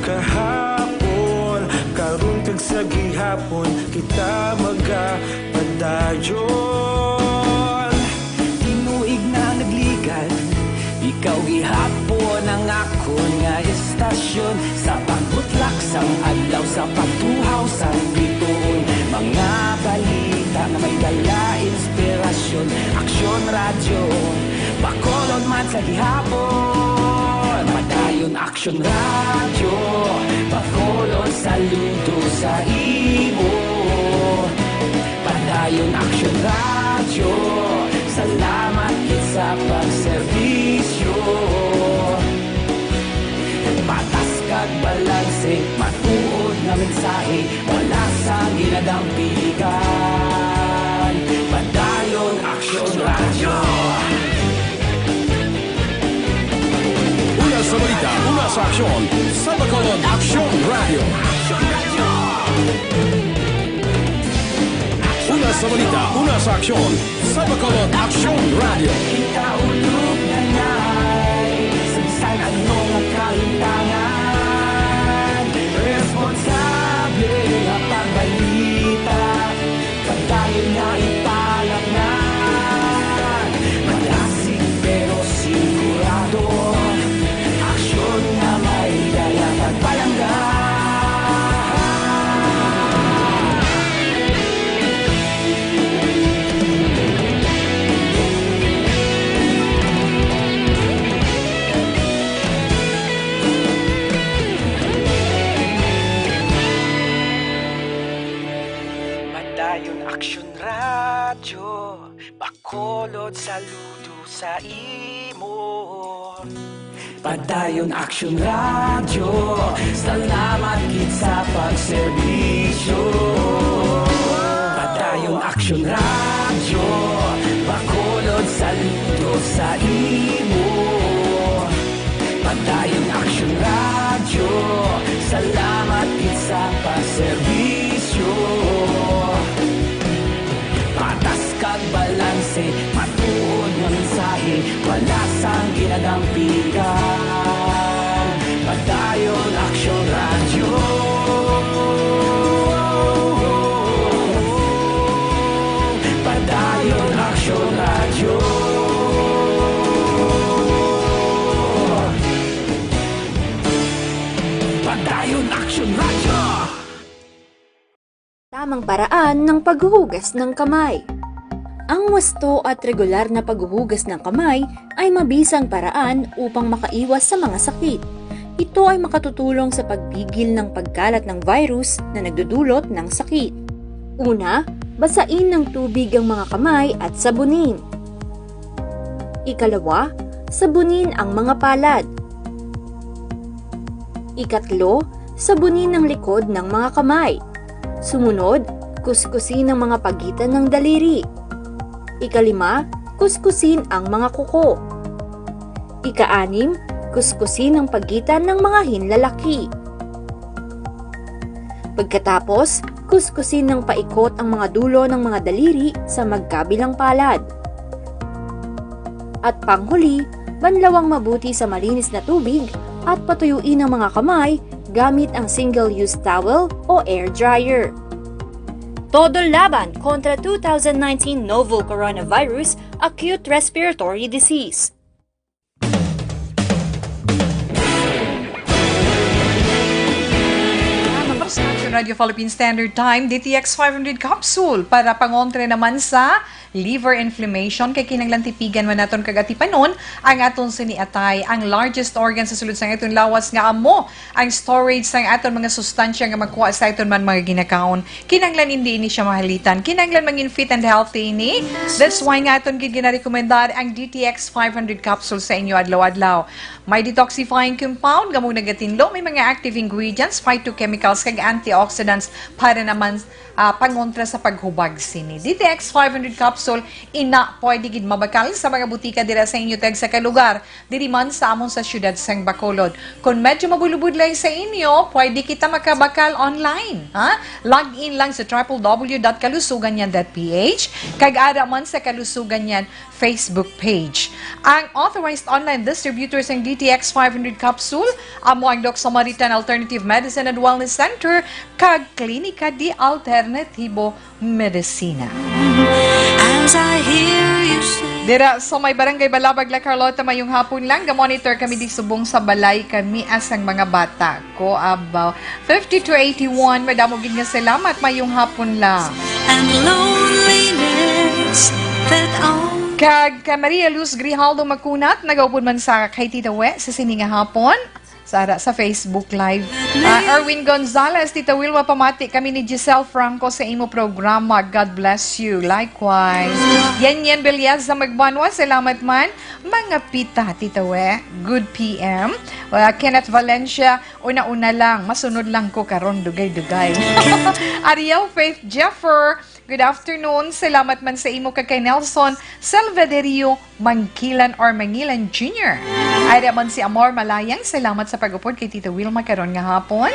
Kahapon, karon kag sa gihapon, kita magapadayon. Tinuig na nagligan, ikaw gihapon ang akon nga istasyon. Sa pagbutlak sang adlaw, sa pagtuhaw sang bituon, mga balita nga may dala inspirasyon. Aksyon Radyo, Bacolod man sa gihapon. Padayon Aksyon Radyo, Bacolod, saludo sa imo. Padayon Aksyon Radyo, salamat gid sa pagserbisyo. Patas kag balanse, matuod nga mensahe, wala sang ginadampigan. Padayon Aksyon Radyo. Una sa balita, una sa aksyon, sa Bacolod Aksyon Radyo. Una sa balita, una sa aksyon, sa Bacolod Aksyon Radyo. Kita ulog na nay, sa bisan ano nga kahintangan, responsable nga pagbalita, padayon nga ipalapngan. Malasig pero sigurado, aksyon nga may dala pagpalangga. Padayon Aksyon Radyo, Bacolod, saludo sa imo. Padayon Aksyon Radyo, salamat gid sa pagserbisyo. Padayon Aksyon Radyo, Bacolod, saludo sa imo. Padayon Aksyon Radyo, salamat gid sa pagserbisyo. Patas kag balanse, matuod nga mensahe, wala sang ginadampigan. Padayon Aksyon Radyo. Padayon Aksyon Radyo. Padayon Aksyon Radyo. Tamang paraan ng paghuhugas ng kamay. Ang wasto at regular na paghuhugas ng kamay ay mabisang paraan upang makaiwas sa mga sakit. Ito ay makatutulong sa pagpigil ng pagkalat ng virus na nagdudulot ng sakit. Una, basain ng tubig ang mga kamay at sabunin. Ikalawa, sabunin ang mga palad. Ikatlo, sabunin ang likod ng mga kamay. Sumunod, kuskusin ang mga pagitan ng daliri. Ikalima, kuskusin ang mga kuko. Ikaanim, kuskusin ang pagitan ng mga hinlalaki. Pagkatapos, Kuskusin ng paikot ang mga dulo ng mga daliri sa magkabilang palad. At panghuli, banlawang mabuti sa malinis na tubig at patuyuin ang mga kamay gamit ang single-use towel o air dryer. Todo laban kontra two thousand nineteen novel coronavirus acute respiratory disease. Radyo Philippine Standard Time, D T X five hundred capsule para pangontra naman sa liver inflammation. Kay kinahanglan tipigan man naton kag atipanon ang aton sini atay, ang largest organ sa sulod sang aton lawas, nga amo ang storage sang aton mga sustansya nga makuha sa aton man mga ginakaon. Kinahanglan hindi ini siya mahalitan. Kinahanglan mangin fit and healthy ini. That's why nga aton gid ginarekomendar ang D T X five hundred capsule sa inyo adlaw-adlaw. May detoxifying compound nga mo nagatinlo, may mga active ingredients, phytochemicals, kag antioxidants para naman, ah, pangontra sa paghubag sini. D T X five hundred capsule, ina, pwede gid mabakal sa mga butika dira sa inyo tag sa kalugar. Diri man sa amon sa siyudad sang Bacolod. Kung medyo mabulubudlay sa inyo, pwede kita makabakal online, ha? Log in lang sa triple W dot kalusugan yan dot P H, kag ara man sa Kalusugan Yan Facebook page. Ang authorized online distributor sang D T X five hundred capsule amo ang Doc Samaritan Alternative Medicine and Wellness Center kag Klinika di Alternatibo Medisina. As I hear you say Dira sa may Barangay Balabag, La Carlota, mayong hapon lang. Ga-monitor kami di subong sa balay kami asang mga bata ko. About fifty to eighty-one, madamo gid nga salamat. Mayong hapon lang. And loneliness that only Kag kay Maria Luz Grijaldo Makunat, nagaupod man sa kay Tita We sa sini nga hapon. Sa ara sa Facebook Live. Ah, Erwin Gonzalez, Tita Wilma, pamati kami ni Giselle Franco sa imo programa. God bless you. Likewise. Yan, yan, Belyas sa Magbanwa. Salamat man. Mga pita, Tita We. Good P M. Ah, Kenneth Valencia, una-una lang. Masunod lang ko karon, dugay-dugay. Ariel Faith Jeffer, good afternoon. Salamat man sa imo kag kay Nelson Salvaderio Mangkilan or Mangilan Junior. Ay, ra man si Amor Malayang, salamat sa pag-upod kay Tita Wilma karon nga hapon.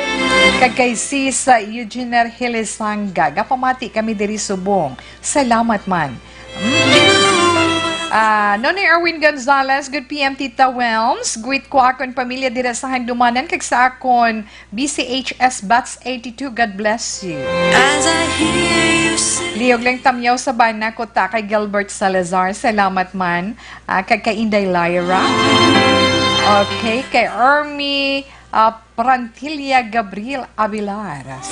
Kag kay Sis, uh, Eugenia Hilisanga, gapamati kami diri subong. Salamat man. Mm. Ah, Nonoy Erwin Gonzalez, good P M, Tita Wilms. Greet ko akon pamilya dira sa Handumanan kag sa akon B C H S Batch eighty-two, God bless you. As I hear you say Liog lang tamyaw sa bana ko ta kay Gilbert Salazar. Salamat man. Ah, kag kay Inday Lyra. Okay, kay Ermi, ah, Prantilla Gabriel Avilar.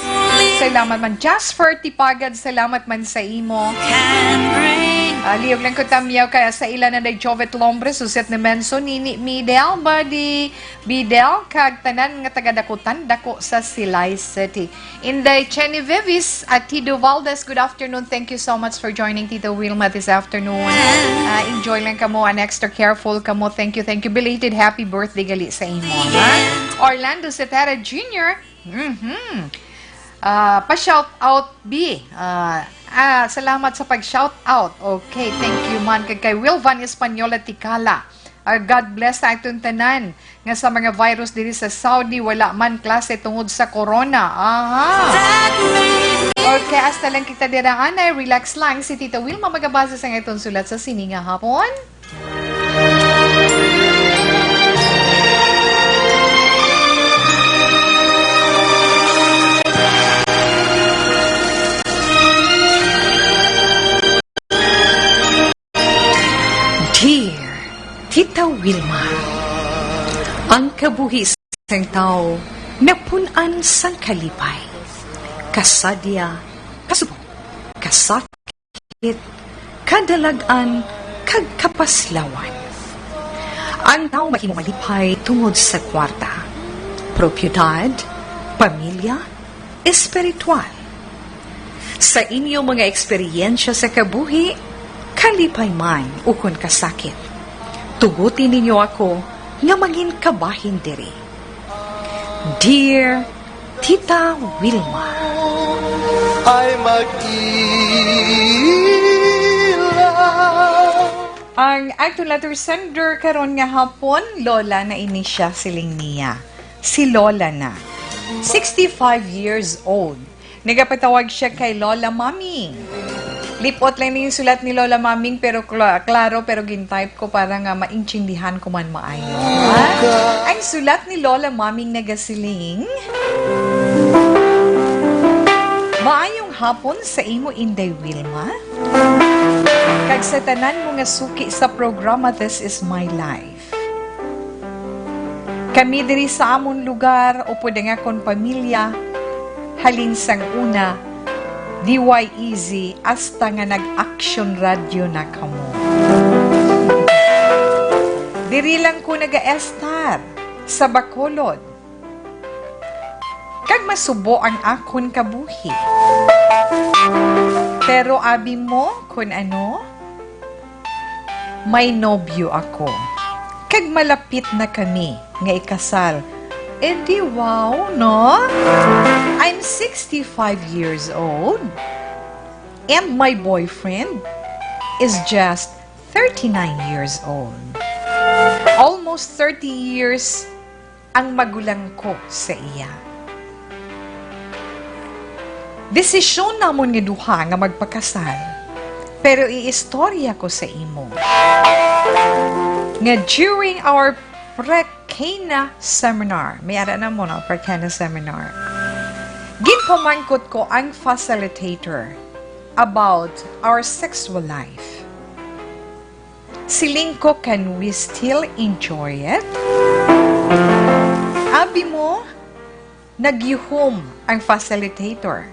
Salamat man. Jasper Tipagad, salamat man sa imo. Can bring Ah, liog lang ko tamyaw kay sa ila na day Jovet Lombre, Suset Nemenso, Nini Midel, Buddy Bidel, kag tanan nga taga Dakutan, Dako sa Silay City. Inday Chenny Vivis at Tido Valdez, good afternoon. Thank you so much for joining Tita Wilma this afternoon. Ah, enjoy lang kamo and extra careful kamo. Thank you, thank you. Belated happy birthday gali sa imo, ha? Orlando Cetera Junior, mhm. Ah, pa-shout out, B. Ah, ah, salamat sa pag-shout out. Okay, thank you man. Kag kay Wilvan Española Tikala. Ah, God bless sa atong tanan nga sa mga virus diri sa Saudi, wala man klase tungod sa corona. Aha. Okay, hasta lang kita dira, anay. Relax lang. Si Tita Wilma magabasa sa atong sulat sa sini nga hapon. Dear Tita Wilma, ang kabuhi sang tawo napun-an sang kalipay, kasadya, kasubong, kasakit, kadalag-an, kag kapaslawan. Ang tawo mahimo malipay tungod sa kwarta, propiedad, pamilya, espiritual. Sa inyo mga eksperyensya sa kabuhi, kalipay man ukon kasakit, tuguti ninyo ako nga mangin kabahin diri. Dear Tita Wilma. Ay mag-ila. Ang aton letter sender karon nga hapon, Lola na ini siya, siling niya. Si Lola na, sixty-five years old. Nagapatawag siya kay Lola Maming. Lipot lang ning sulat ni Lola Maming, pero kla-, klaro, pero gin-type ko para nga maintindihan ko man maayo. Ha? Ang sulat ni Lola Maming nagasiling, "Maayong hapon sa imo, Inday Wilma. Kag sa tanan mo nga suki sa programa This Is My Life. Kami diri sa amon lugar, upod ang akon pamilya, halin sang una, D Y E Z, hasta nga nag-action radio na kamo. Diri lang ko nagaestar sa Bacolod, kag masubo ang akon kabuhi. Pero abi mo kun ano, may nobyo ako, kag malapit na kami nga ikasal." Eh di wow, no? I'm sixty-five years old, and my boyfriend is just thirty-nine years old. Almost thirty years ang magulang ko sa iya. Desisyon namon nga duha nga magpakasal, pero iistorya ko sa imo nga during our Prekena seminar, may ara na mo, no? Prekena seminar, ginpamangkot ko ang facilitator about our sexual life. Siling ko, "Can we still enjoy it?" Abi mo, nagyuhom ang facilitator.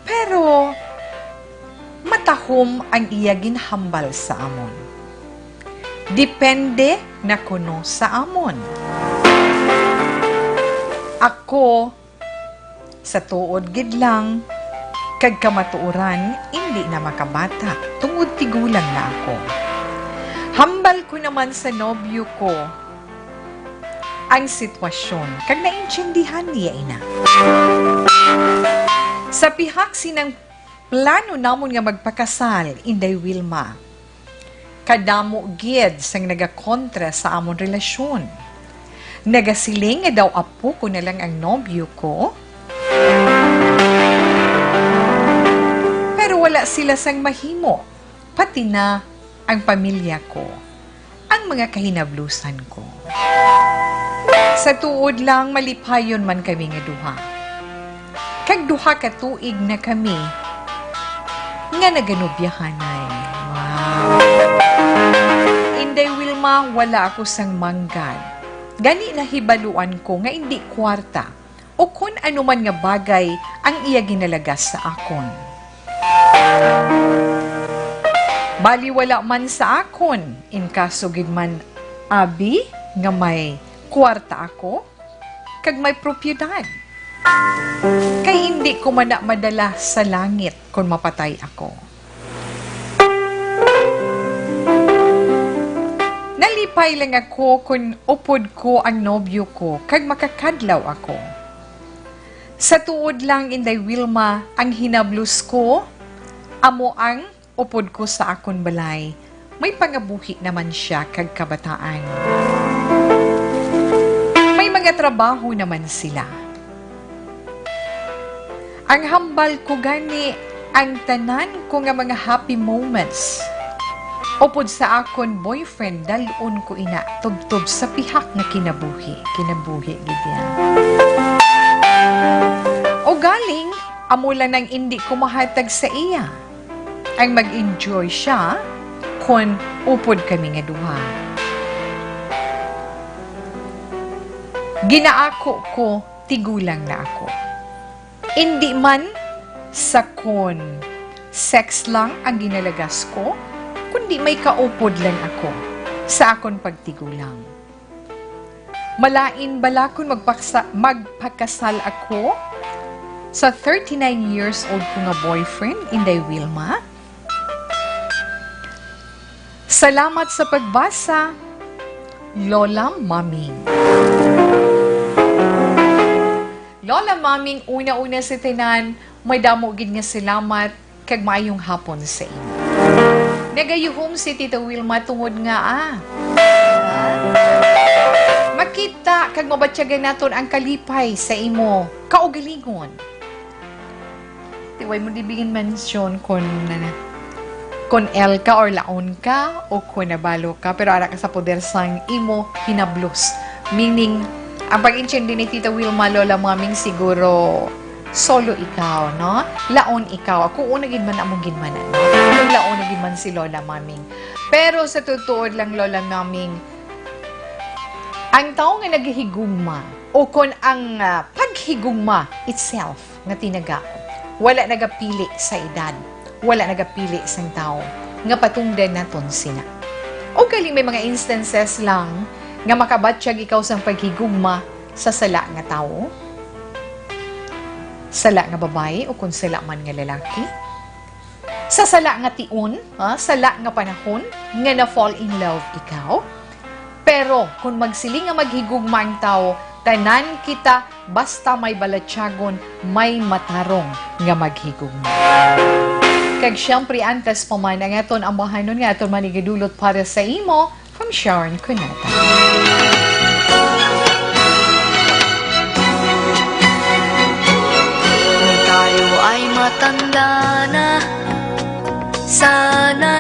Pero matahom ang iya ginhambal sa amon. Depende na kuno sa amon. Ako, sa tuod gid lang, kag kamatuoran, indi na makabata, tungod tigulang na ako. Hambal ko naman sa nobyo ko ang sitwasyon, kag naintindihan niya ina. Sa pihak sinang plano namon nga magpakasal, Inday Wilma, kadamo gid sang nagakontra sa amon relasyon. Nagasiling nga daw apo ko na lang ang nobyo ko. Pero wala sila sang mahimo, pati na ang pamilya ko, ang mga kahinablusan ko. Sa tuod lang, malipayon man kami nga duha. Kag duha ka tuig na kami nga naganobyahanay. Wow! Inday Wilma, wala ako sang manggad. Gani nahibaluan ko nga indi kwarta o kon ano man nga bagay ang iya ginalagas sa akon. Bali, wala man sa akon, in kaso gid man, abi, nga may kwarta ako, kag may propiedad. Kay indi ko man na madala sa langit kon mapatay ako. Nalipay lang ako kon upod ko ang nobyo ko kag makakadlaw ako. Sa tuod lang, Inday Wilma, ang hinablos ko amo ang upod ko sa akon balay, may pangabuhi naman sia kag kabataan. May mga trabaho naman sila. Ang hambal ko gani, ang tanan ko nga mga happy moments upod sa akon boyfriend, dal-on ko ina tubtob sa pihak nga kinabuhi. Kinabuhi gid yan. Ugaling, amo lang ang indi ko mahatag sa iya. Ang mag-enjoy siya kon upod kami nga duha. Ginaako ko, tigulang na ako. Indi man sa kon sex lang ang ginalagas ko, kundi may kaupod lang ako sa akon pagtigulang. Malain bala kon magpaksa-, magpakasal ako sa thirty-nine years old ko nga boyfriend, Inday Wilma? Salamat sa pagbasa, Lola Maming. Lola Maming, una-una sa tanan, madamo gid nga salamat kag maayong hapon sa imo. Nagayuhom si Tita Wilma tungod nga, ah, makita kag mabatyagan naton ang kalipay sa imo kaugalingon. Way mo di bigin mention kung, kung L ka or laon ka o kung nabalo ka, pero ara ka sa poder sang imo hinablos. Meaning, ang pag-intindi ni Tita Wilma, Lola Maming, siguro solo ikaw, no? Laon ikaw. Ako, una gid man among ginmana, no? Kung laon na gid man si Lola Maming. Pero sa totoo lang, Lola Maming, ang tawo nga naghihigugma, o kon ang, ah, paghigugma itself nga tinaga, wala nagapili sa edad, wala nagapili sang tawo nga patungdan naton sina. O gali may mga instances lang nga makabatyag ikaw sang paghigugma sa sala nga tawo, sala nga babayi o kon sala man nga lalaki. Sa sala nga tion, ha, sala nga panahon, nga na-fall in love ikaw. Pero kung magsiling nga maghigugma ang tawo, tanan kita, basta may balatyagon, may matarong nga maghigugma. Kag siyempre, antes pa man ang aton ambahanon nga aton man igadulot para sa imo, from Sharon Cuneta. Kung tayo ay matanda na, sana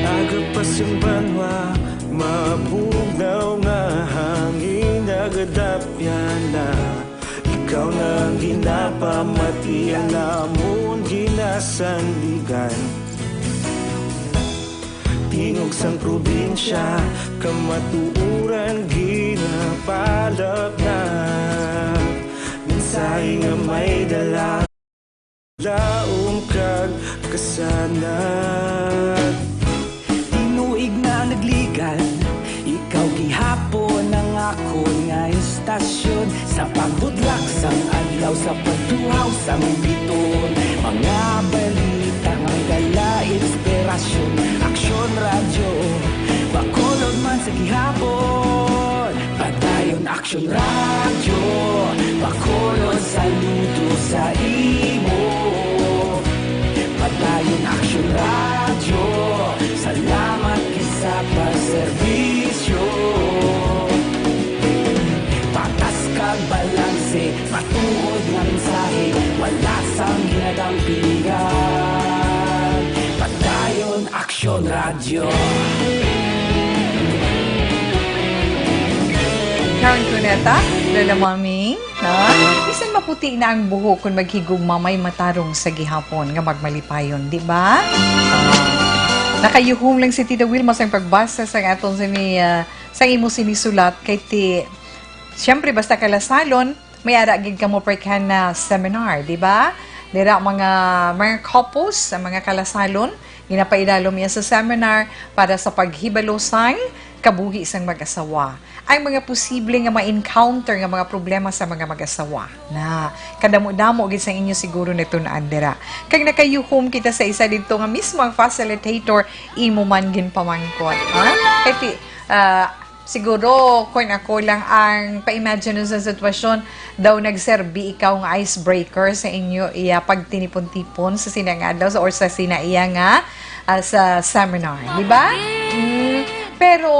Agapas ang banwa, mabugnaw nga hangin, nagadapyan na. Ikaw na ang ginapamati, ang amon ginasandigan. Tingog sang probinsya, kamatuoran ginapalapnap. Mensahe nga may dala, laom kag kasanag. Tinuig na nagligad, ikaw gihapon ang akon nga istasyon. Sa pagbudlak sang adlaw, sa pagtuhaw sang biton, mga balita nga dala inspirasyon. Aksyon Radyo, Bacolod man sa gihapon. Padayon Aksyon Radyo, Bacolod, saludo sa imo. Padayon Aksyon Radyo, salamat gid sa pagserbisyo. Patas kag balanse, matuod nga mensahe, wala sang ginadampigan. Padayon Aksyon Radyo. Sharon Cuneta, Lola Maming, no? Bisan maputi na ang buhok, kung maghigugma, may matarong sa gihapon nga magmalipayon, di ba? Nakayuhom lang si Tita Wilma sang pagbasa sang aton sini, ah, sang imo sinisulat kay ti, siyempre, basta kalasalon, may ara gid kamo precana seminar, di ba? Dira mga, mga couples, ang mga kalasalon, ginapaidalom niya sa seminar para sa paghibalo sang kabuhi sang mag-asawa. Ang mga posible nga ma-encounter nga mga problema sa mga mag-asawa. Na, kadamo-damo gid sa inyo siguro natun-an dira. Kag nakayuhom kita sa isa didto nga mismo ang facilitator, imo man ginpamangkot, ha? Kay ti-, ah, Siguro, kung ako lang ang pa-imagine sa sitwasyon, daw nagserbi ikaw nga icebreaker sa inyo iya pagtinipon-tipon sa sina nga adlaw sa, or sa sina iya nga, ah, sa seminar, di ba? Mm. Pero,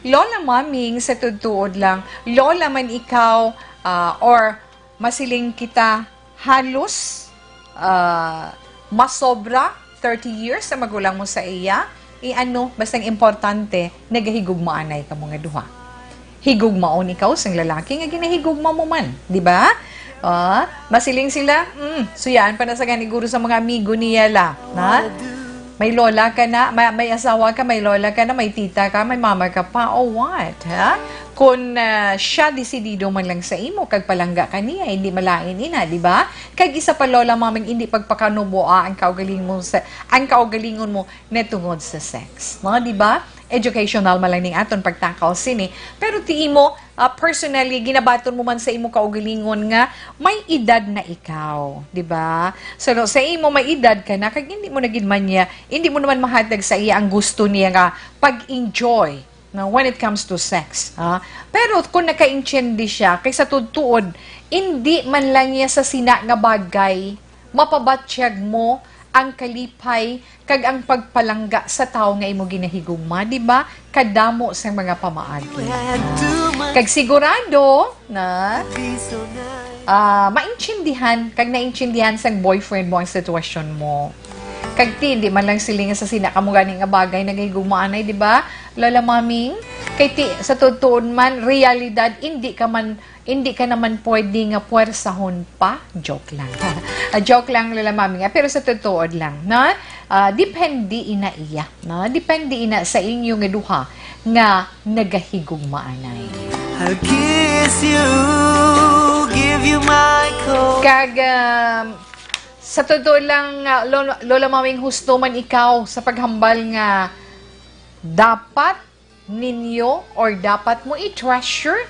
Lola Maming, sa tuod-tuod lang, Lola man ikaw, ah, or masiling kita, halos, ah, masobra thirty years ang magulang mo sa iya. I-ano, basta ang importante, nagahigugmaanay kamo nga duha. Higugmaon ikaw sang lalaki nga ginahigugma mo man, di ba? Ah, masiling sila, "Hmm, suyaan pa na sa gani guro sa mga amigo niya la, na? May lola ka na, may, may asawa ka, may lola ka na, may tita ka, may mama ka pa, o what, ha?" Kon, ah, siya desidido man lang sa imo kag palangga ka niya, hindi malain ina, di ba? Kag isa pa, Lola Maming, hindi pagpakanuboa ang kaugalingon sa, ang kaugalingon mo natungod sa sex, no? Di ba? educational man lang ning aton pagtakaw sini. Pero ti imo, ah, personally, ginabaton mo man sa imo kaugalingon nga may edad na ikaw, di ba? So, no, sa imo may edad ka na, kag hindi mo na gid man niya, hindi mo naman mahatag sa iya ang gusto niya nga pag-enjoy, no, when it comes to sex, ha? Pero kung nakaintindi siya, kay sa tuod-tuod, hindi man lang niya sa sina nga bagay, mapabatyag mo ang kalipay kag ang pagpalangga sa tawo nga imo ginahigugma, di ba? Kadamo sang mga pamaagi. Kag sigurado na, ah, maintindihan, kag naintindihan sang boyfriend mo ang sitwasyon mo. Kag ti, hindi man lang silingan sa sina kamo gani nga bagay nagahigugmaanay, di ba? Lola Maming, kay ti, sa tuod-tuod man, realidad, hindi ka man, hindi ka naman pwede nga puwersahon pa. Joke lang. Ah, joke lang, Lola Maming. Ah, pero sa tuod-tuod lang, no? Ah, depende ina iya, no? Depende ina sa inyo nga duha nga nagahigugmaanay. I'll kiss you, give you my coat. Kag, um, sa totoo lang, uh, Lolo, Lola Maming, husto man ikaw sa paghambal nga dapat ninyo or dapat mo i-treasure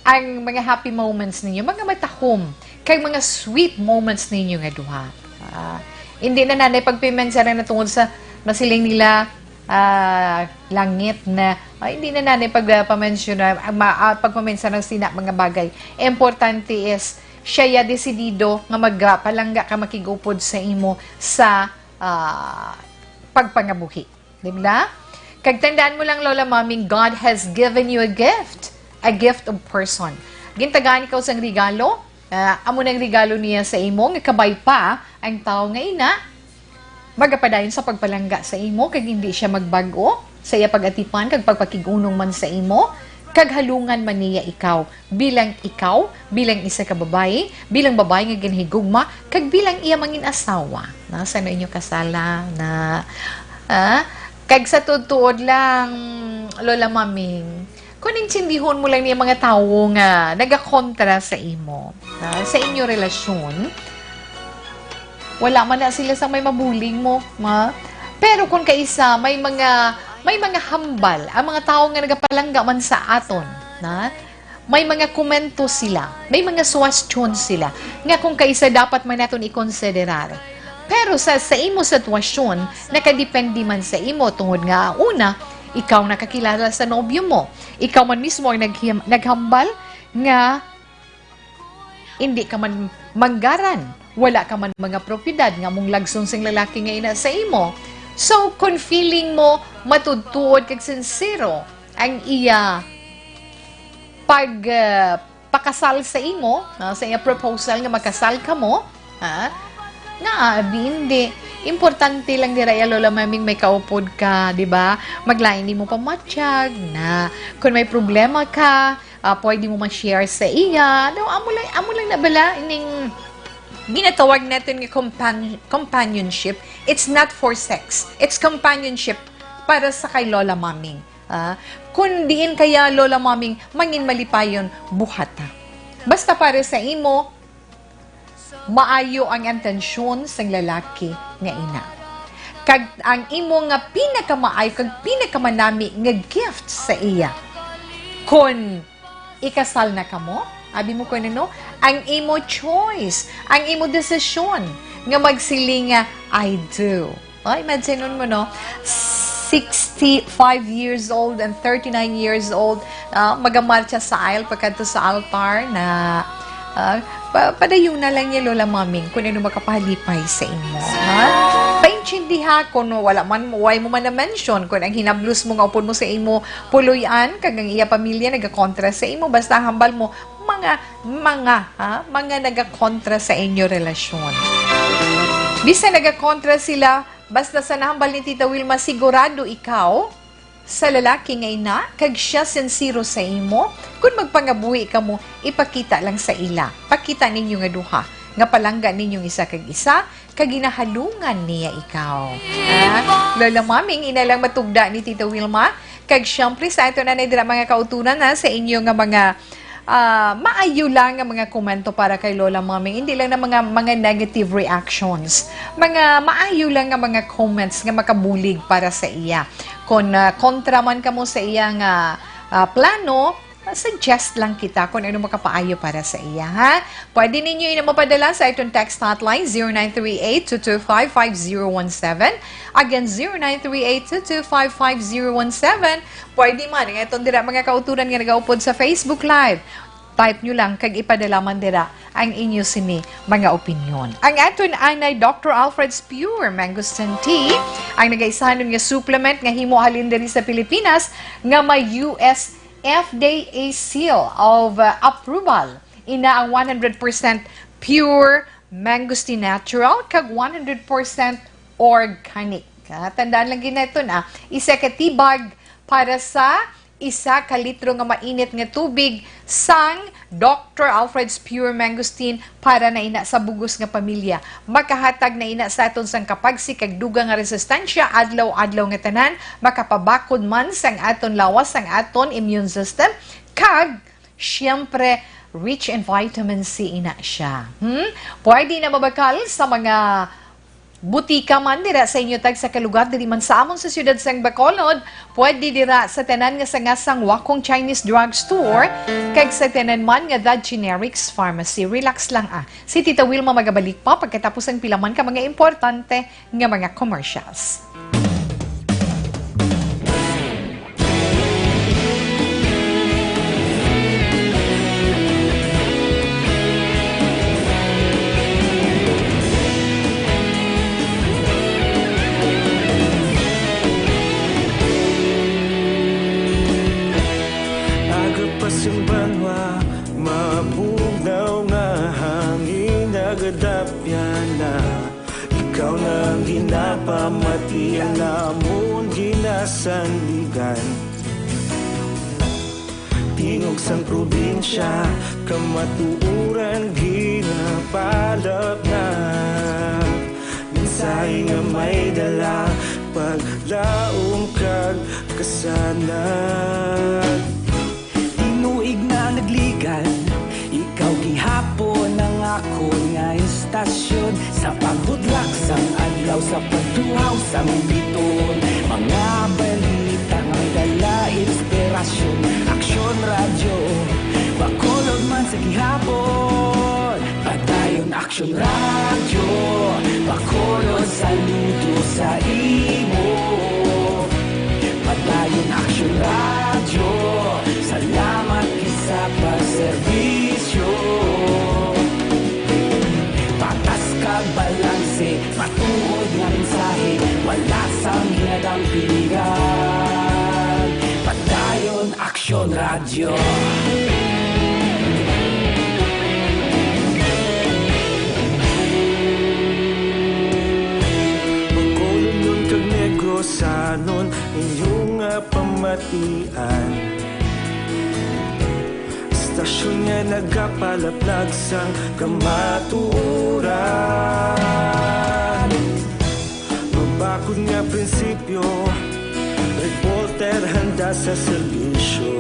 ang mga happy moments ninyo, mga matahom, kag mga sweet moments ninyo nga duha. Ah, hindi na nanay pagpamensyahan na tungod sa masiling nila, ah, langit na, ay, hindi na nanay pagpamensyahan, ah, ma-, ah, pagpamensyahan ng sina mga bagay. Importante is, siya ya desidido nga magpalangga ka makig-upod sa imo sa, ah, pagpangabuhi. Di ba? Kag tandaan mo lang, Lola Maming, God has given you a gift. A gift of person. Gintagaan ikaw sang regalo. Ah, amo nang regalo niya sa imo, nga kabay pa ang tawo nga ina. Magapadayon sa pagpalangga sa imo, kag hindi siya magbag-o sa iya pag-atipan kag pagpakig-unong man sa imo, kag halungan man niya ikaw bilang ikaw, bilang isa ka babayi, bilang babayi nga ginahigugma, kag bilang iya mangin asawa. Na, sa ano inyo kasala na, ah, kag sa tuod-tuod lang, Lola Maming, kung intindihon mo lang niya mga tawo nga nagakontra sa imo, na, sa inyo relasyon, wala man na sila sa may mabuling mo, ma. Pero kung kaisa, may mga, may mga hambal, ang mga tawo nga nagapalangga man sa aton, na, may mga komento sila, may mga suwestyon sila, nga kung kaisa dapat man naton ikonsiderar. Pero sa, sa imo sitwasyon, nakadepende man sa imo, tungod nga, una, ikaw nakakilala sa nobyo mo. Ikaw man mismo ang naghim-, naghambal nga hindi ka man manggaran, wala ka man mga propiedad nga mong lagson sing lalaki nga ina sa imo. So, kung feeling mo matuod-tuod kag sincero ang iya pag, ah, pakasal sa imo, no, sa iya proposal nga makasal kamo, ha? Nga, abi, hindi. Importante lang dira ya, Lola Maming, may kaupod ka, di ba? Maglain nimo pamatyag na. Kung may problema ka, ah, pwede mo ma-share sa iya. No, amo lang, amo lang na bala ining ginatawag natin nga compan-, companionship. It's not for sex. It's companionship para sa kay Lola Maming. Ah, kung diin kaya, Lola Maming, mangin malipayon, buhata. Basta para sa imo, maayo ang intensyon sang lalaki nga ina. Kag ang imo nga pinakamaayo kag pinakamanami nga gift sa iya. Kon ikasal na kamo, abi mo kuno, no? Ang imo choice, ang imo desisyon nga magsiling nga, "I do." Oh, imagine mo, no? Sixty-five years old and thirty-nine years old, ah, magamarcha sa aisle, pagkadto sa altar na, ah, pa-, padayuna lang niya, Lola Maming, kung ano makapahalipay sa imo, ha? Paintindiha kung wala man, why mo man na-mention, kung ang hinablos mo nga upod mo sa imo puloy-an, kag ang iya pamilya nagakontra sa imo, basta hambal mo, mga, mga, ha? Mga nagakontra sa inyo relasyon. Bisan nagakontra sila, basta sa nahambal ni Tita Wilma, sigurado ikaw sa lalaki nga ina, kag siya sinsero sa imo. Kun magpangabuhi kamo, ipakita lang sa ila. Pakita ninyo nga duha, nga palangga ninyong isa kag isa, kag ginahalungan niya ikaw. Ha? Lola Maming, ina lang matugda ni Tita Wilma. Kag siyempre, sa ato na dira, mga kautunan, ha, sa inyo nga mga, ah, maayo lang nga mga komento para kay Lola Maming. Hindi lang na mga, mga negative reactions. Mga maayo lang nga mga comments nga makabulig para sa iya. Kon, ah, kontra man kamo sa iya nga, ah, plano, suggest lang kita kung ano makapaayo para sa iya, ha? Pwede ninyo ina mapadala sa aton text hotline, zero nine three eight, two two five, five zero one seven. Again, zero nine three eight, two two five, five zero one seven. Pwede man ang aton dira mga kauturan nga nagaupod sa Facebook Live. Type nyo lang kag ipadala man dira ang inyo sini mga opinyon. Ang aton anay Doctor Alfred's Pure Mangosteen Tea, ang nagaisanon nga supplement nga himo halin diri sa Pilipinas nga may U S F D A seal of, uh, approval. Ina ang one hundred percent pure mangosteen natural kag one hundred percent organic. Ah, tandaan lang gid naton, ah, isa ka tibag para sa isa ka litro nga mainit nga tubig sang Doctor Alfred's Pure Mangosteen para na ina sa bugos nga pamilya. Makahatag na ina sa aton sang kapagsi kag dugang nga resistensya adlaw-adlaw nga tanan, makapabakod man sang aton lawas, sang aton immune system, kag siyempre, rich in vitamin C ina siya. Hmm? Pwede na mabakal sa mga butika man dira sa inyo tagsa ka lugar, diri man sa amon sa siyudad sang Bacolod, pwede dira sa tanan nga sanga sang Wacong Chinese Drug Store, kag sa tanan man nga The Generics Pharmacy. Relax lang, ah. Si Tita Wilma magabalik pa pagkatapos ang pila man ka mga importante nga mga commercials. Aga pa sing banwa, mabugnaw nga hangin nagadapyan na. Ikaw na ang ginapamati, ang amon ginasandigan. Tingog sang probinsya, kamatuoran ginapalapnag. Mensahe nga may dala, paglaom kag kasanag. Tinuig na nagligad, ikaw gihapon ang akon nga istasyon. Sa pagbutlak sang adlaw, sa pagtuhaw sang bituon, mga balita nga may dala inspirasyon. Aksyon Radyo, Bacolod man sa gihapon. Padayon Aksyon Radyo, Bacolod, saludo sa imo. Padayon Aksyon Radyo, salamat gid sa pagserbisyo. Patas kag balanse, matuod nga mensahe, wala sang ginadampingan. Padayon Aksyon Radyo. Bacolodnon kag Negrosanon, inyo nga pamatian. Istasyon nga nagapalaplag sang kamatuoran. Mabakod nga prinsipyo, reporter handa sa serbisyo.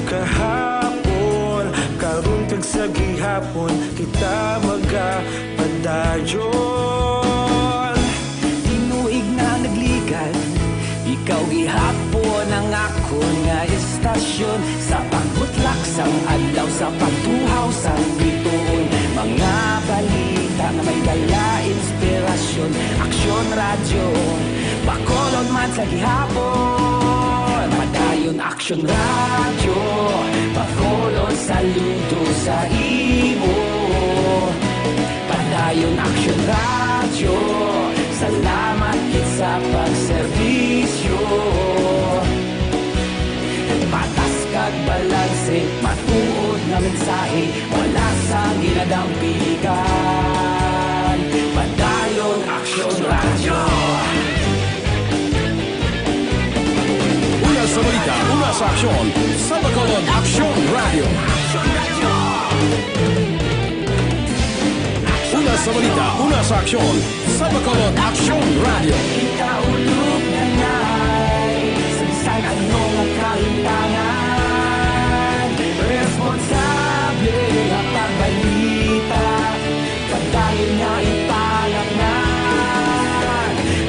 Kahapon, karon kag sa gihapon, kita magapadayon. Tinuig na nagligad, ikaw gihapon ang akon nga istasyon. Sa pagbutlak sang adlaw, sa pagtuhaw sang bituon, mga balita nga may dala inspirasyon. Aksyon Radyo, Bacolod man sa gihapon. Padayon Aksyon Radyo, Bacolod, saludo sa imo. Padayon Aksyon Radyo, salamat gid sa pagserbisyo. Patas kag balanse, matuod nga mensahe, wala sang ginadampingan. Padayon Aksyon Radyo. Una sa balita, una sa aksyon, sa Bacolod Aksyon Radyo. Una sa balita, una sa aksyon, sa Bacolod Aksyon Radyo. Ikaulo na ngay, sa bisan ano nga kalimtangan, responsable nga pagbalita, padayon nga ipalapngan.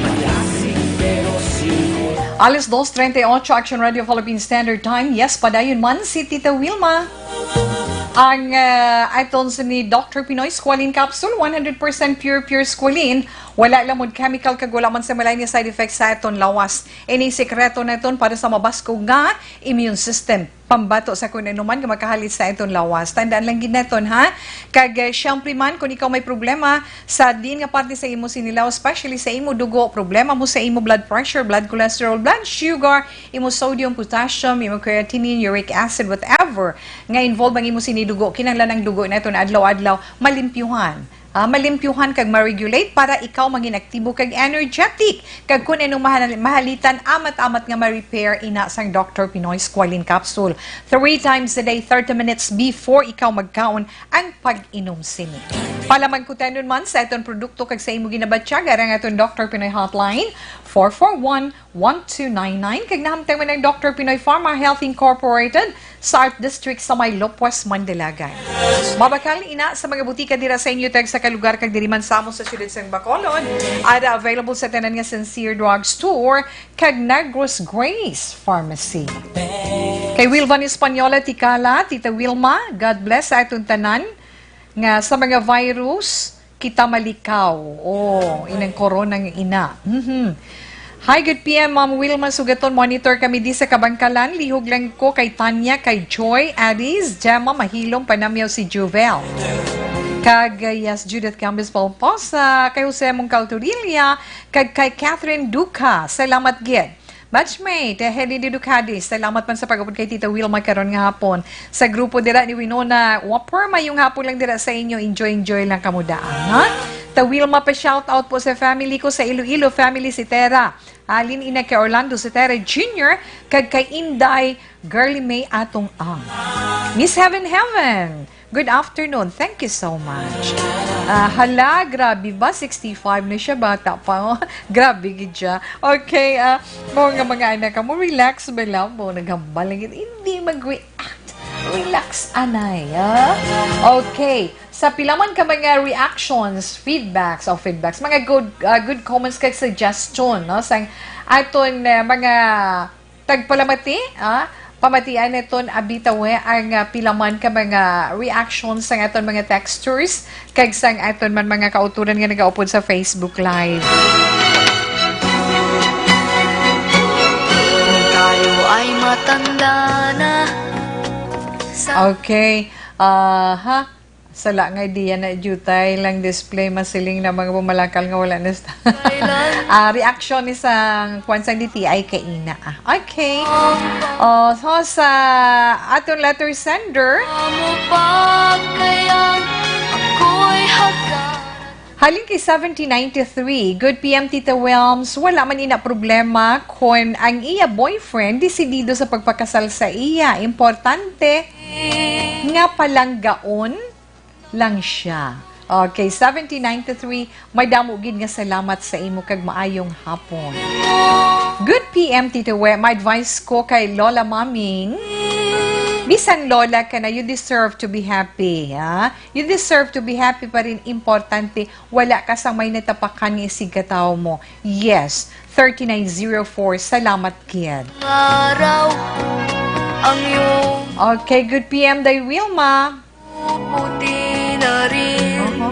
Malasig pero singko. Alas dos treinta y ocho, Action Radio Philippine Standard Time. Yes, padayon man si Tita Wilma. Ang, ah, aton sa ni Doctor Pinoy Squalene Capsule, one hundred percent pure, pure squalene. Wala lamod chemical kag wala man sa malay ni side effects sa aton lawas. Ini sekreto naton para sa mabaskog nga immune system. Pambato sa kung ano man nga makahalit sa aton lawas. Tandaan lang gid naton, ha? Kag, eh, siyempre man, kung ikaw may problema sa diin nga parte sa imo sinilaw, especially sa imo dugo, problema mo sa imo blood pressure, blood cholesterol, blood sugar, imo sodium, potassium, imo creatinine, uric acid, whatever nga involved ang imo sinidugo, kinahanglan ang dugo naton adlaw-adlaw malimpyuhan. Ah, malimpyuhan kag ma-regulate para ikaw mangin aktibo kag energetic. Kag kun anong mahal-, mahalitan, amat-amat nga ma-repair ina sang Doctor Pinoy Squalene Capsule. Three times a day, thirty minutes before ikaw magkaon ang pag-inom sini. Palamangkutanon man sa aton produkto kag sa imo ginabatyagan ang aton Doctor Pinoy Hotline, four four one, one two nine nine, kag nahamtang man ang Doctor Pinoy Pharma Health Incorporated sa Art District sa may Lopuas, Mandalagan. Mabakal ina sa mga butika dira sa inyo tag sa kalugar kag diri man sa amo sa siyudad sang Bacolod. Ada available sa tanan nga Sincere Drug Store kag Negros Grace Pharmacy. Kay Wilvan Española, Tikala, Tita Wilma, God bless sa aton tanan nga sa mga virus, kita malikaw. Oh, inang corona nga ina. Mhm. Hi, good P M, Ma'am Wilma Sugaton. Monitor kami di sa Kabangkalan. Lihog lang ko kay Tanya, kay Joy, Addis, Gemma, Mahilom, Panamyaw si Juvel. Kag, uh, yes, Judith Gambes Palposa, kay Jose Mungkal Turilla, kag kay Catherine Duca. Salamat gid. Batchmate, eh, Hedy Ducadi, salamat man sa pag-upod kay Tita Wilma karon nga hapon. Sa grupo dira ni Winona Whopper, mayong hapon lang dira sa inyo. Enjoy, enjoy lang kamo daan, ha? Ta Wilma, pa shout out po sa family ko sa Iloilo, family si Tera. Alin ina kay Orlando si Tera Junior, kag kay Inday Girly May Atong Ang. Miss Heaven Heaven, good afternoon. Thank you so much. Ah, hala, grabe ba? Sixty-five na siya, bata pa, oh. Grabe gid siya. Okay, ah, mo nga mga anak ka mo, relax ba lang mo? Naghambal lang gid. Hindi mag-react. Relax, anay, ah. Okay. Sa pila man ka mga reactions, feedbacks, o feedbacks, mga good, ah, good comments kag suggestion, no? Sang aton, ah, mga tagpalamati, ah, pamatian naton abi tawe ang, ah, pila man ka mga reactions sang aton mga texters kag sang aton man mga kautoran nga nagaupod sa Facebook Live. Kung tayo ay matanda na sa Okay. Ah, ha? Sala nga diya na jutay lang display, masiling na mga bumalakal nga wala na sa Ah, reaction ni sang kwan sang D T I kay ina, ah. Okay. Oh, so sa aton letter sender, Amo pa kaya ako'y hagkan. Halin kay seventy ninety-three, good P M Tita Wilms, wala man ina problema kon ang iya boyfriend desidido sa pagpakasal sa iya. Importante nga palanggaon lang siya. Okay, seventy ninety-three, madamo gid nga salamat sa imo kag maayong hapon. Good P M, Tito We, my advice ko kay Lola Maming, bisan Lola ka na, you deserve to be happy, ha? You deserve to be happy pa rin. Importante, wala ka sang may natapakan nga isigkatawo mo. Yes, thirty-nine zero four, salamat gid. Araw ang iyong Okay, good P M, Day Wilma. Puti na rin. Aha.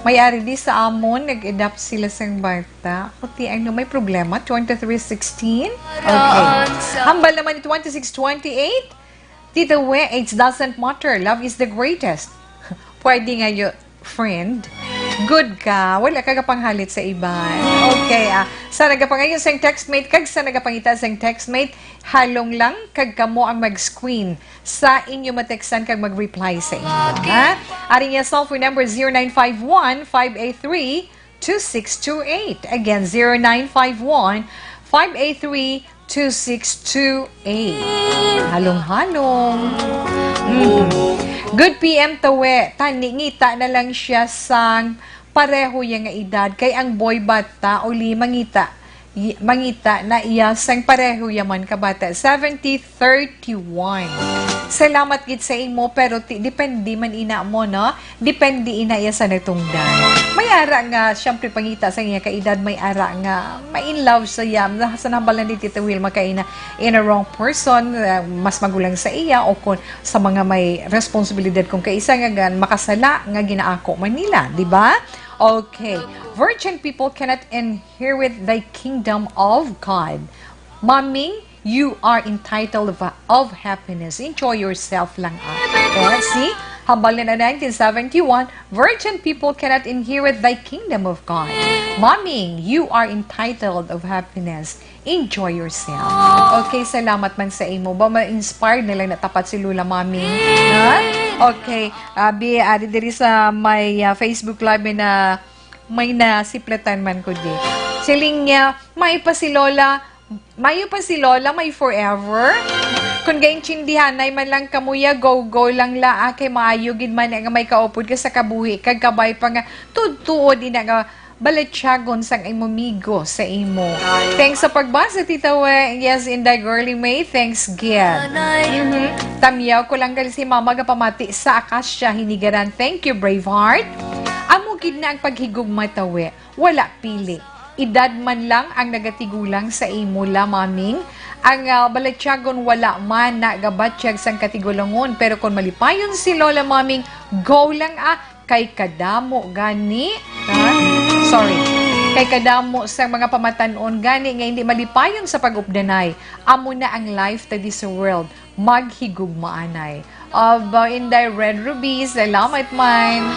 May ari di sa amon, nag-adopt sila sang bata. Puti, ano, may problema? Twenty-three sixteen? Okay. Hambal naman ni twenty-six twenty-eight. Tito We, age doesn't matter. Love is the greatest. Pwede nga yun, friend. Good ka. Wala ka kapanghalit sa iban. Okay, ah. Sa nagapangayon sang textmate, kag sa nagapangita sang textmate, halong lang, kag kamo ang mag-screen sa inyo matextan kag mag-reply sa inyo, ha? Ari niya cellphone number, zero nine five one, five eight three, two six two eight. Again, zero nine five one, five eight three, two six two eight. Halong-halong. Mhm. Good P M, Tawe. Tani, ngita na lang siya sang pareho iya nga edad. Kay ang boy bata, uli mangita. Y-, mangita na iya sang pareho yaman ka bata, seventy thirty-one. Salamat gid sa imo, pero ti-, depende man ina mo, no? Depende ina iya sa natungdan. May ara nga, syempre, pangita sa iya ka edad, may ara nga ma-in love sa iya. Na-, sa nambal na ni Tita Wilma kaina, in a wrong person, uh, mas magulang sa iya, o kung sa mga may responsibilidad kung kaisa nga gan-, makasala nga ginaako man nila, di ba? Okay. Virgin people cannot inherit the kingdom of God. Maming, you are entitled of, of happiness. Enjoy yourself lang, ah. Okay, see? Hambal na nineteen seventy-one, virgin people cannot inherit the kingdom of God. Maming, you are entitled of happiness. Enjoy yourself. Okay, salamat man sa imo. Ba, ma-inspire na lang natapat si Lola Mami. Ha? Okay. Abi, ari diri sa may, ah, Facebook Live, may na, may nasiplatan man ko di. Siling niya, may pa si Lola, mayo pa si Lola, may forever. Kung gaintindihanay man lang kamuya, go, go lang la, ah, kay maayo gid man nga may kaupod ka sa kabuhi, kag kabay pa nga tuod-tuod ina nga balatyagon sang imo migo sa imo. Thanks sa pagbasa, Tita Weng. Yes, Inday Girly May, thanks gid. Mhm. Tamyaw ko lang gali si Mama gapamati sa Acacia, Hinigaran. Thank you, Braveheart. Amo gid na ang paghigugma, tawi. Wala pili. Edad man lang ang nagatigulang sa imo, la, Maming. Ang, ah, balatyagon wala man nagabatyag sang katigulangon. Pero kung malipayon si Lola, Maming, go lang, ah. Kay kadamo gani, ha? Sorry. Kay kadamo sa mga pamatan-on gani nga hindi malipayon sa pag-updanay. Amo na ang life ta this world. Maghigugmaanay. Aba, Inday Red Ruby, salamat man.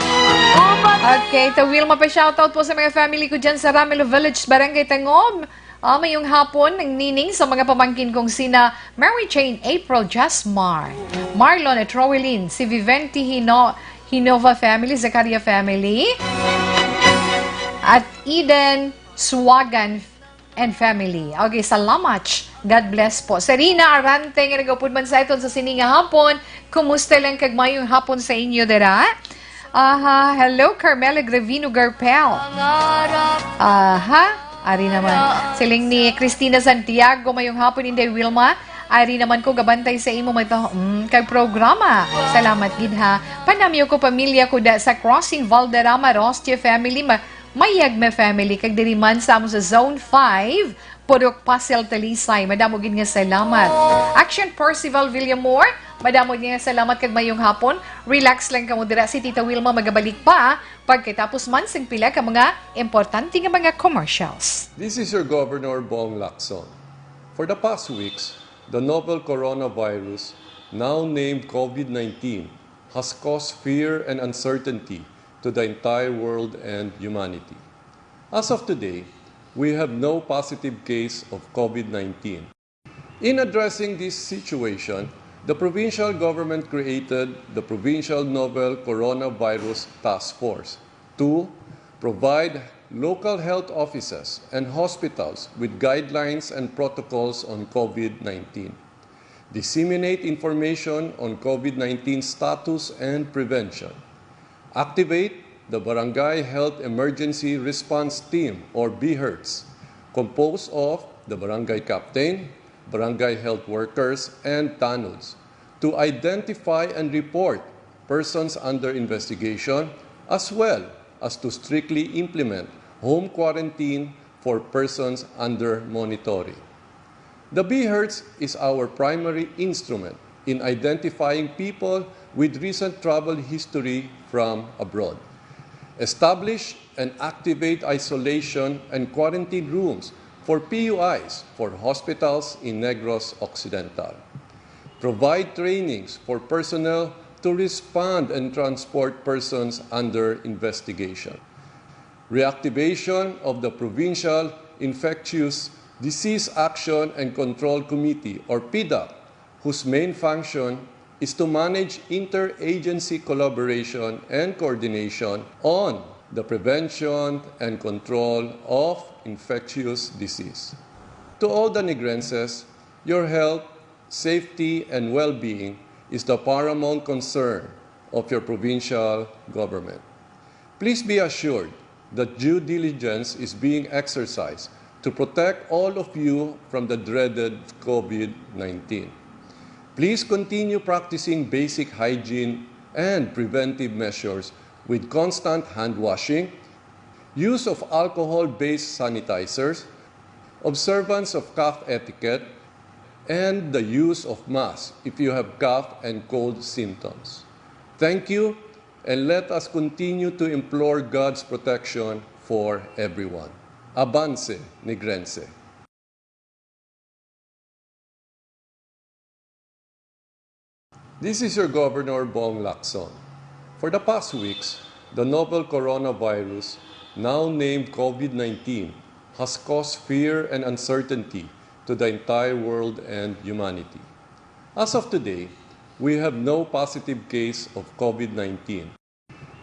Okay, to Wilma pa, shoutout po sa mga family ko dyan sa Ramil Village, Barangay Tangom. Ah, mayong hapon, ang nining sa mga pamangkin kong sina Mary Jane, April, Jasmar, Marlon at Rowelyn, si Viventi Hino-, Hinova family, Zacaria family, at Eden Suagan and family. Okay, salamat. God bless po. Serena Arante nga nag-upod man sa iton sa sini nga hapon. Kumusta lang kag mayong hapon sa inyo dira? Aha, hello, Carmela Grevino Garpel. Aha, ari naman. Siling ni Cristina Santiago, mayong hapon, Inday Wilma. Ari naman ko gabantay sa imo mata, mm, kag programa. Salamat gid ha. Panamyo ko pamilya ko da sa Crossing Valderrama, Rostia family, ma-, Mayagme family, kag diri man sa amo sa Zone five, Purok Pasel, Talisay. Madamo gid nga salamat. Action Percival Villamor, madamo gid nga salamat kag mayong hapon. Relax lang kamo dira, si Tita Wilma magabalik pa pagkatapos man sing pila ka mga importante nga mga commercials. This is your Governor Bong Lacson. For the past weeks, the novel coronavirus, now named COVID nineteen, has caused fear and uncertainty to the entire world and humanity. As of today, we have no positive case of COVID nineteen. In addressing this situation, the provincial government created the Provincial Novel Coronavirus Task Force to provide local health offices and hospitals with guidelines and protocols on COVID nineteen, disseminate information on COVID nineteen status and prevention, activate the Barangay Health Emergency Response Team, or BHERTs, composed of the barangay captain, barangay health workers, and tanods, to identify and report persons under investigation, as well as to strictly implement home quarantine for persons under monitoring. The BHERTs is our primary instrument in identifying people with recent travel history from abroad. Establish and activate isolation and quarantine rooms for P U Is for hospitals in Negros Occidental. Provide trainings for personnel to respond and transport persons under investigation. Reactivation of the Provincial Infectious Disease Action and Control Committee, or PDAC, whose main function is to manage interagency collaboration and coordination on the prevention and control of infectious disease. To all the Negrenses, your health, safety, and well-being is the paramount concern of your provincial government. Please be assured that due diligence is being exercised to protect all of you from the dreaded COVID nineteen. Please continue practicing basic hygiene and preventive measures with constant hand washing, use of alcohol-based sanitizers, observance of cough etiquette, and the use of masks if you have cough and cold symptoms. Thank you, and let us continue to implore God's protection for everyone. Abante, Negrense. This is your Governor, Bong Lacson. For the past weeks, the novel coronavirus, now named COVID nineteen, has caused fear and uncertainty to the entire world and humanity. As of today, we have no positive case of COVID nineteen.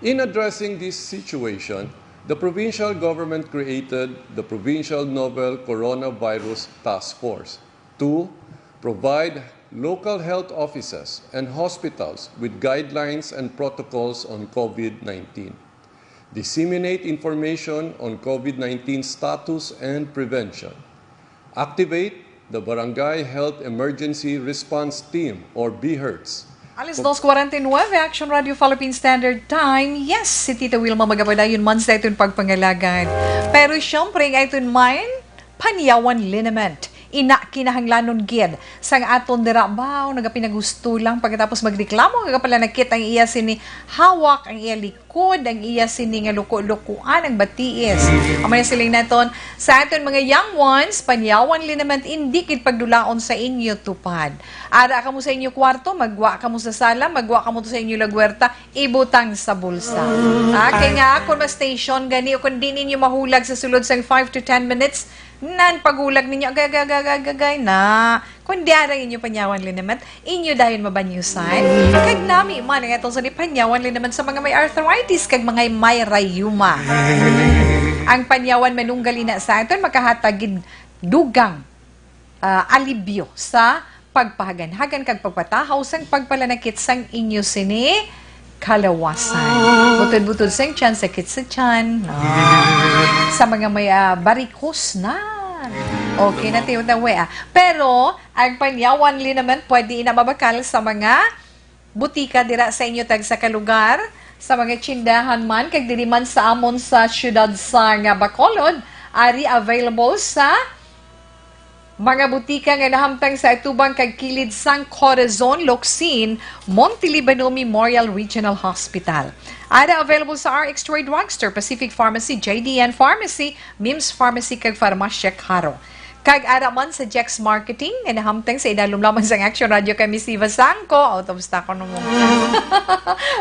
In addressing this situation, the provincial government created the Provincial Novel Coronavirus Task Force to provide local health offices and hospitals with guidelines and protocols on COVID nineteen, disseminate information on COVID nineteen status and prevention, activate the Barangay Health Emergency Response Team or BHERTS. Alas dos cuarenta y nueve, Action Radio Philippine Standard Time. Yes, si Tita Wilma magapadayon man sa iton pagpangalagad. Pero siyempre, ang iton man, panyawan liniment. Ina kinahanglanon gid sang aton dira ba, o nagapinagusto lang pagkatapos magreklamo, nagapalanakit ang iya sini hawak, ang iya likod, ang iya sini nga luko-lukuan, ang batiis. Amo na siling naton, sa aton mga young ones, panyawan liniment, indi gid pagdulaon sa inyo tupad. Ara kamo sa inyo kwarto, magwa kamo sa sala, magwa kamo sa inyo lagwerta, ibutang sa bulsa. Ah, kay nga, kung ma-station gani, o kung di ninyo mahulag sa sulod sang five to ten minutes, nan paghulag ninyo, agay, agay, agay, agay, agay, na. Kung di ara inyo panyawan liniment, inyo dayon mabanyusan. Kag nami man ang atong sini panyawan liniment sa mga may arthritis kag mga may rayuma. Ang panyawan manunggal ina sa aton makahatag gid dugang, ah, alibyo sa pagpahaganhagan kag pagpatahaw sang pagpalanakit sang inyo sini kalawasan. Butod-butod sang tiyan, sakit sa tiyan, ah, sa mga may, ah, varicose na. Okay na, tiyo-, tawe, ah. Pero, ang panyawan liniment pwede ina mabakal sa mga butika dira sa inyo tagsa ka lugar, sa mga tsindahan man, kag diri man sa amon sa siyudad sang Bacolod, ari available sa mga butika nga nahamtang sa atubang kag kilid sang Corazon, Locsin, Monte Libano Memorial Regional Hospital. Ara available sa R X Trade Drugstore, Pacific Pharmacy, J D N Pharmacy, Mims Pharmacy, kag Farmacia Caro. Kag ara man sa Jex Marketing, nga nahamtang sa idalom lamang sang Action Radio kay Miss Eva Sangco. Out of stock ko nung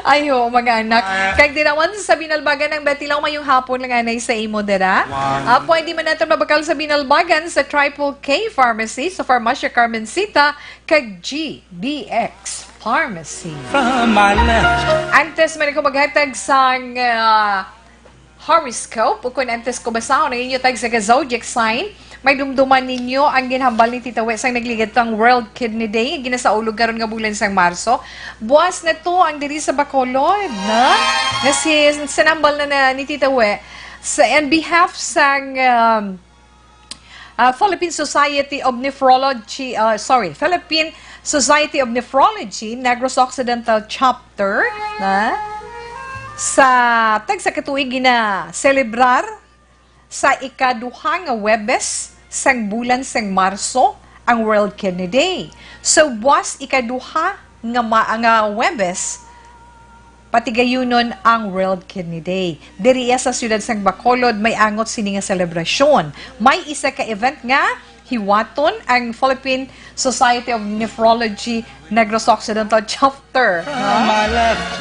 Ay, oo, mga anak. Kag dira man sa Binalbagan ang Betilaw, mayong hapon lang anay sa imo dira. Ah, pwede man naton mabakal sa Binalbagan sa Triple K Pharmacy, sa Farmacia Carmencita, kag G B X Pharmacy. From my left. Antes man ako maghatag sang, ah, horoscope, o kung antes ko basahon ang inyo tagsa ka zodiac sign, may dumduman ninyo ang ginhambal ni Tita We sang nagligad tang World Kidney Day, ginasaulog karon nga bulan sang Marso. Buwas na to ang diri sa Bacolod, na? Nga si, sinambal na, na ni Tita We, sa, in behalf sang, um, ah, Philippine Society of Nephrology, ah, sorry, Philippine Society of Nephrology Negros Occidental Chapter, na sa tagsa ka tuig gina-celebrar sa ikaduha nga Huwebes sang bulan sang Marso ang World Kidney Day. So, buwas ikaduha nga ma-, nga Huwebes, patigayunon ang World Kidney Day. Diri iya sa siyudad sang Bacolod, may angot sini nga selebrasyon. May isa ka event nga hiwaton ang Philippine Society of Nephrology Negros Occidental Chapter.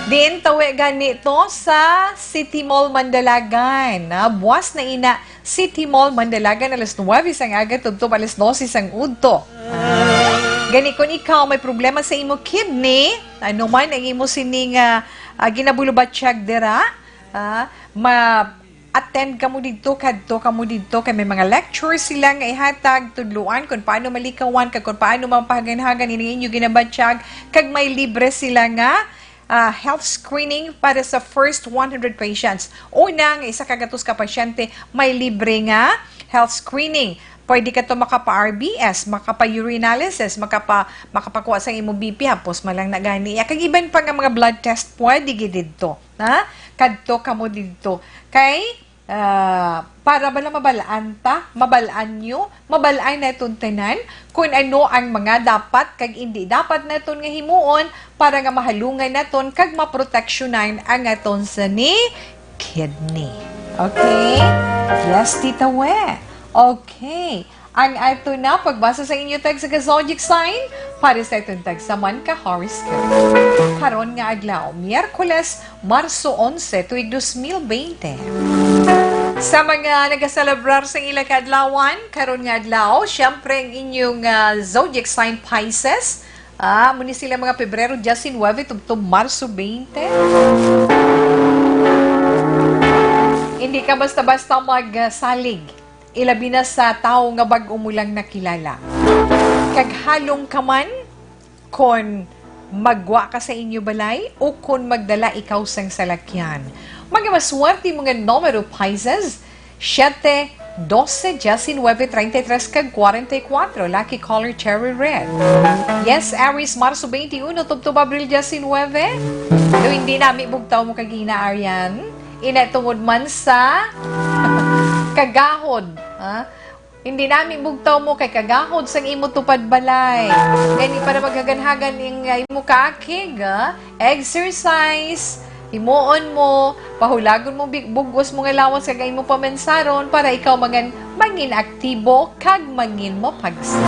Diin tawi gani to sa City Mall Mandalagan. Ah, buwas na ina City Mall Mandalagan, alas nuwebe sang aga tubtob alas dose sang udto. Ah, gani, kung ikaw may problema sa imo kidney, ano man ang imo sining, ah, ah, ginabulubatyag dira, ah, ma-attend kamo didto, kadto kamo didto, kay may mga lecture sila nga ihatag, tudloan kung paano malikawan, kag kung paano mapahaganhagan ining inyo ginabatyag, kag may libre sila nga ah, health screening para sa first one hundred patients. Una, nga isa ka gatos ka pasyente may libre nga health screening. Pwede ka to makapa-R B S, makapa-urinalysis, makapa-, makapakuha sa imong B P, hapos man lang na gani. Ya, kag iban pa nga mga blood test, pwede gid didto. Ha? Kadto kamo didto. Kay, ah, para bala mabalaan ta, mabalaan nyo, mabalaan naton tanan kung ano ang mga dapat kag indi dapat naton nga himuon para nga mahalungan naton kag maproteksyonan ang aton sini kidney. Okay? Yes, Tita We. Okay. Ang ato na pagbasa sa inyo text sa zodiac sign para sa itong tagsaman ka horoscope. Karon nga adlaw, Miyerkules, Marso onse, tuig dos mil bente. Sa mga nagaselebrar sa ila kaadlawan, karon nga adlaw, syempre ang inyong, ah, zodiac sign Pisces. Ah, amo ni sila mga Pebrero diecinuebe tubtob Marso bente. Hindi ka basta-basta magsalig, ilabi na sa tawo nga bag-o mo lang nakilala. Kag halong ka man kon maggwa ka sa inyo balay o kon magdala ikaw sang salakyan. Mga maswerte mo nga numero, Pisces, siete, doce, diecinuebe, treinta y tres, kag cuarenta y cuatro. Lucky color, cherry red. Yes, Aries, Marso twenty-one, tubtob Abril diecinuebe. Do hindi nami bugtaw mo kagina, Arian. Ina tungod man sa kagahod, ha? Hindi nami bugtaw mo kay kagahod sang imo tupad balay. Gani para maghagan-hagan ning, ah, imo kaakig, ah, exercise, himuon mo, pahulagon mo bi-, bug-os mo nga lawas kag imo pamansaron para ikaw mangan-, mangin aktibo kag mangin mapagsa.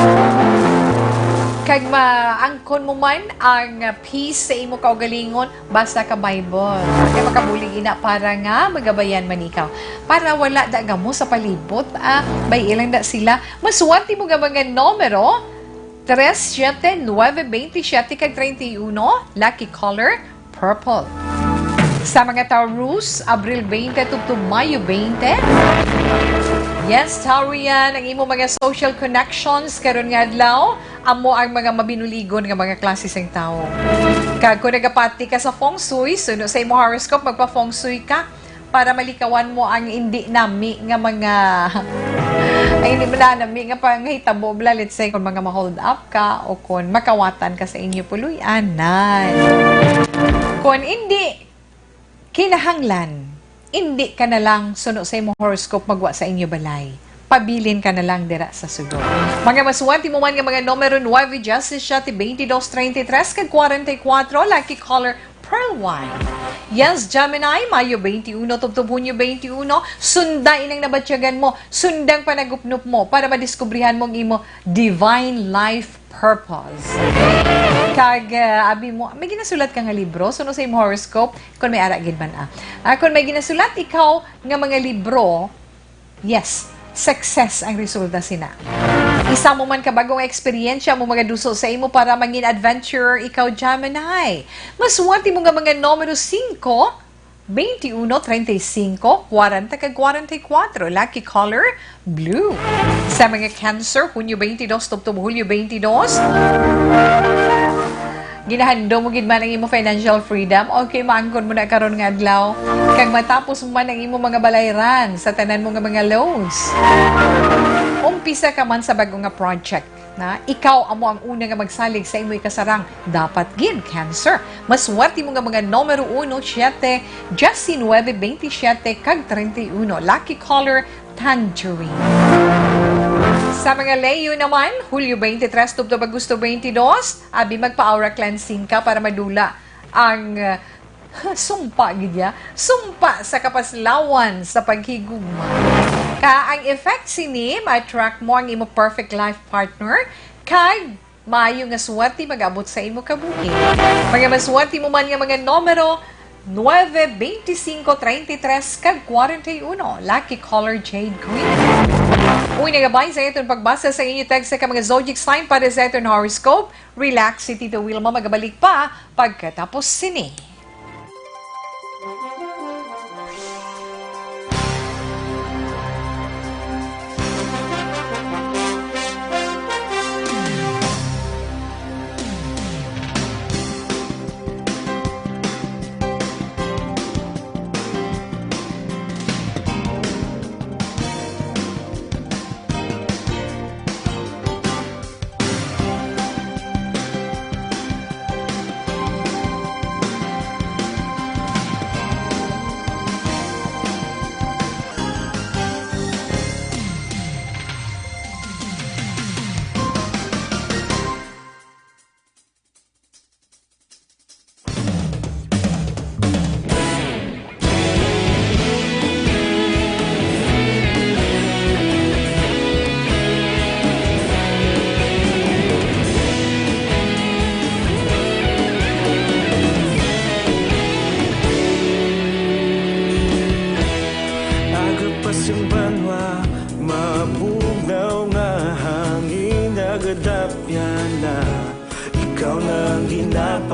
Kag maangkon mo man ang, ah, peace sa imo kaugalingon, basa ka Bible. Kay makabulig ina para nga magabayan man ikaw. Para wala da gamo sa palibot, ah, bay ilang da sila. Maswerte mo nga mga numero, tres, siete, nuebe, bente, siete, kag treinta y uno. Lucky color, purple. Sa mga Taurus, Abril twenty tubtob Mayo twenty. Yes, Taurian, ang imo mga social connections karon nga adlaw, amo ang mga mabinuligon nga mga klase sang tawo. Kag kung nagapati ka sa feng shui, suno sa imo horoscope, magpa-feng shui ka para malikawan mo ang indi nami nga mga, ay, hindi man nami nga panghitabo, bla, let's say, kung mga hold up ka o kung makawatan ka sa inyo puloy-anan. Kung indi kinahanglan, indi ka na lang suno sa imong horoscope magwa sa inyo balay. Pabilin ka na lang dira sa sulod. Mga maswerte mo man nga mga numero, nuebe, diecisiete, twenty-dos, treinta y tres, kag cuarenta y cuatro, lucky color, pearl white. Yes, Gemini, Mayo twenty-uno tubtob Hunyo twenty-uno, sunda inang nabatyagan mo, sundang panagupnop mo para madiskubrihan mo ang imo divine life purpose. Kag, ah, abi mo, may ginasulat ka nga libro, suno sa imo horoscope, kung may ara gid man, ah. Ah, kung may ginasulat ikaw nga mga libro, yes, success ang resulta sina. Isa mo man ka bagong eksperyensya mo magaduso sa imo para mangin adventurer ikaw, Gemini. Maswerte mo nga mga numero singko, twenty-uno, treinta y cinco, cuarenta kag cuarenta y cuatro. Lucky color, blue. Sa mga Cancer, Hunyo twenty-dos tubtob Hulyo twenty-dos. Ginahandom mo gid man ang imo financial freedom? Okay, maangkon mo na karon nga adlaw. Kag matapos mo man ang imo mga balayran sa tanan mo nga mga loans. Umpisa ka man sa bag-o nga project. Na, ikaw amo ang una nga magsalig sa imo ikasarang. Dapat gid, Cancer. Maswerte mo nga mga numero uno, siete, diecinuebe, veintisiete, kag treinta y uno. Lucky color, tangerine. Sa mga Leo naman, Hulyo twenty-tres tubtob Agosto twenty-dos, abi magpa-aura cleansing ka para madula ang, uh, sumpa gid ya, sumpa sa kapaslawan sa paghigugma. Ka ang effect sini, ma-attract mo ang imo perfect life partner, kag maayo nga swerte mag-abot sa imo kabuhi. Mga maswerte mo man nga mga numero, nuebe, veinticinco, treinta y tres, kag cuarenta y uno. Lucky color, jade green. Uy, nagabay sa iton pagbasa sa inyo text sa ka mga zodiac sign para sa iton horoscope. Relax, si Tito Wilma magabalik pa pagkatapos sini.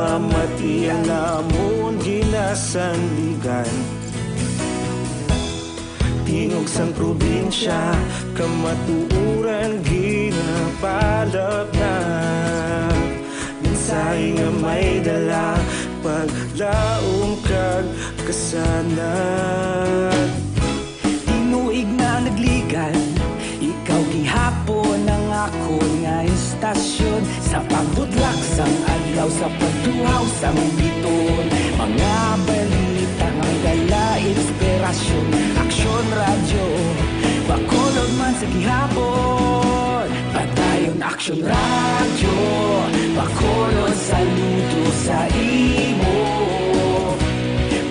Pamati ang namon ginasandigan. Tingog sang probinsya, kamatuoran ginapalapnag. Mensahe nga may dala, paglaom kag kasanag. Tinuig na nagligan, ikaw gihapon ang akon nga istasyon. Sa pagbutlak sang adlaw, sa pagtuhaw sang biton, mga balita nga may dala inspirasyon. Aksyon Radyo, Bacolod man sa gihapon. Padayon Aksyon Radyo, Bacolod, saludo sa imo.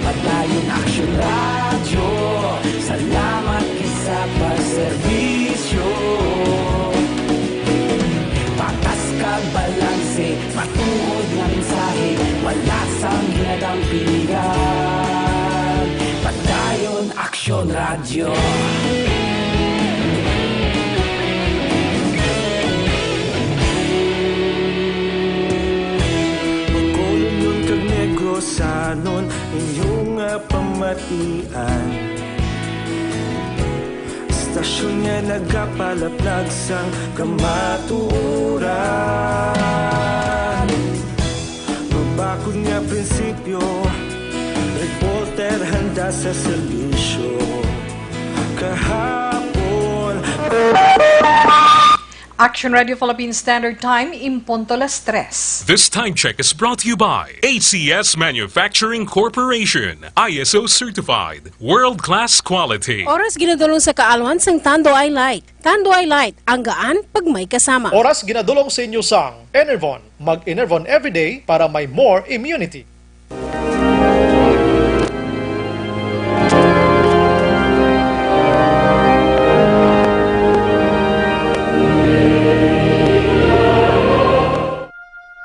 Padayon Aksyon Radyo, salamat gid sa pagserbisyo. Patas kag balanse, matuod nga mensahe, wala sang ginadampingan. Padayon Aksyon Radyo. Bacolodnon kag Negrosanon, inyo nga pamatian. Istasyon nga nagapalaplag sang kamatuoran. Mabakod nga prinsipyo, reporter handa sa serbisyo. Kahapon. Action Radio Philippine Standard Time, in punto las tres. This time check is brought to you by A C S Manufacturing Corporation, I S O certified, world-class quality. Oras ginadulong sa kaalwan sang Tanduay Light. Tanduay Light, ang gaan pag may kasama. Oras ginadulong sa inyo sang Enervon. Mag-Enervon everyday para may more immunity.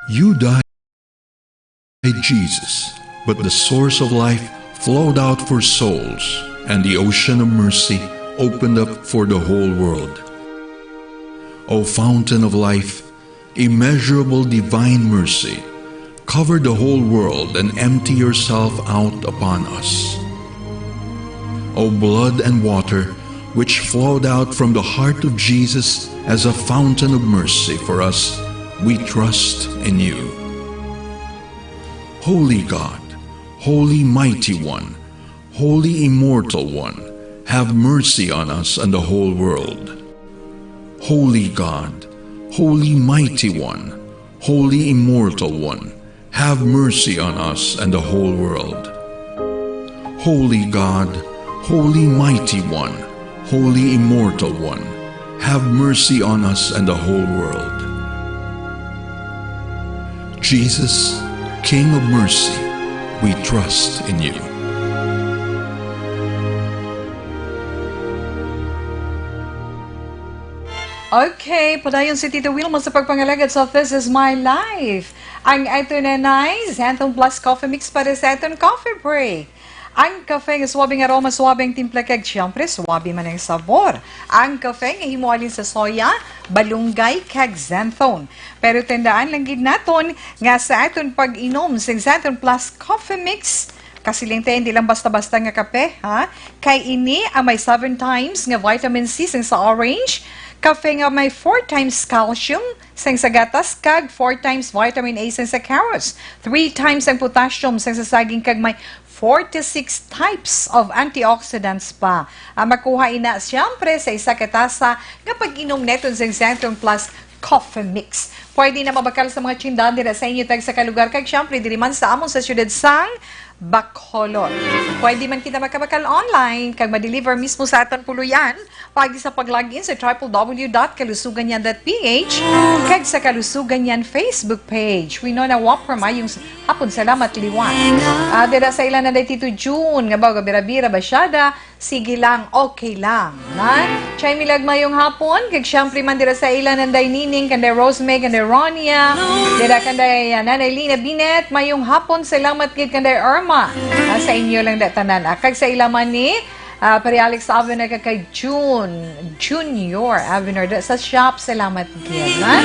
You died, Jesus, but the source of life flowed out for souls, and the ocean of mercy opened up for the whole world. O fountain of life, immeasurable divine mercy, cover the whole world and empty yourself out upon us. O blood and water, which flowed out from the heart of Jesus as a fountain of mercy for us, we trust in you. Holy God, Holy Mighty One, Holy Immortal One, have mercy on us and the whole world. Holy God, Holy Mighty One, Holy Immortal One, have mercy on us and the whole world. Holy God, Holy Mighty One, Holy Immortal One, have mercy on us and the whole world. Jesus, King of mercy, we trust in you. Okay, padayon si Tito Wilma sa pagpangalagad sa This Is My Life. Ang ato na nay Xanthone Plus Coffee Mix para sa aton coffee break. Ang kafe nga suabe nga aroma, suabe ang timpla, kag siyempre suabe man ang sabor. Ang kafe nga himuhalin sa soya, balunggay, kag xanthone. Pero tandaan lang gid naton nga sa aton pag-inom sa Xanthone Plus Coffee Mix, kasiling ta, hindi lang basta-basta nga kape, ha? Kay ini ang may seven times nga vitamin C sang sa orange, kafe nga may four times calcium sang sa gatas, kag four times vitamin A sang sa carrots, three times ang potassium sang sa saging, kag may forty-six types of antioxidants pa. Ang makuha ina, siyempre, sa isa ka tasa nga pag-inom neton sang Xanthone Plus Coffee Mix. Pwede na mabakal sa mga tindahan dira sa inyo tagsa ka lugar, kag siyempre diri man sa amon sa siyudad sang Bacolod. Pwede man kita makabakal online kag ma-deliver mismo sa aton puluyan paagi sa pag-log in sa triple W dot kalusuganyan dot P H kag sa Kalusuganyan Facebook page. Winona Wapra, mayong s-, hapon, salamat liwat. Ah, dira sa ila na day Tito June, nga baw, Gabira-bira, Basyada, sige lang, okay lang. Na? Chay Milag, mayong hapon. Kag siyempre man dira sa ila nanday Nining, kanday Rosemary, kanday Ronia. Dira kanday, ah, Nanay Lina Binet, mayong hapon. Salamat gid kanday Irma. Ah, sa inyo lang da tanan. Ah, kag sa ila man ni Ah, Pare Alex Avenor, kag kay June, Junior Avenor, da sa shop. Salamat gid, ha?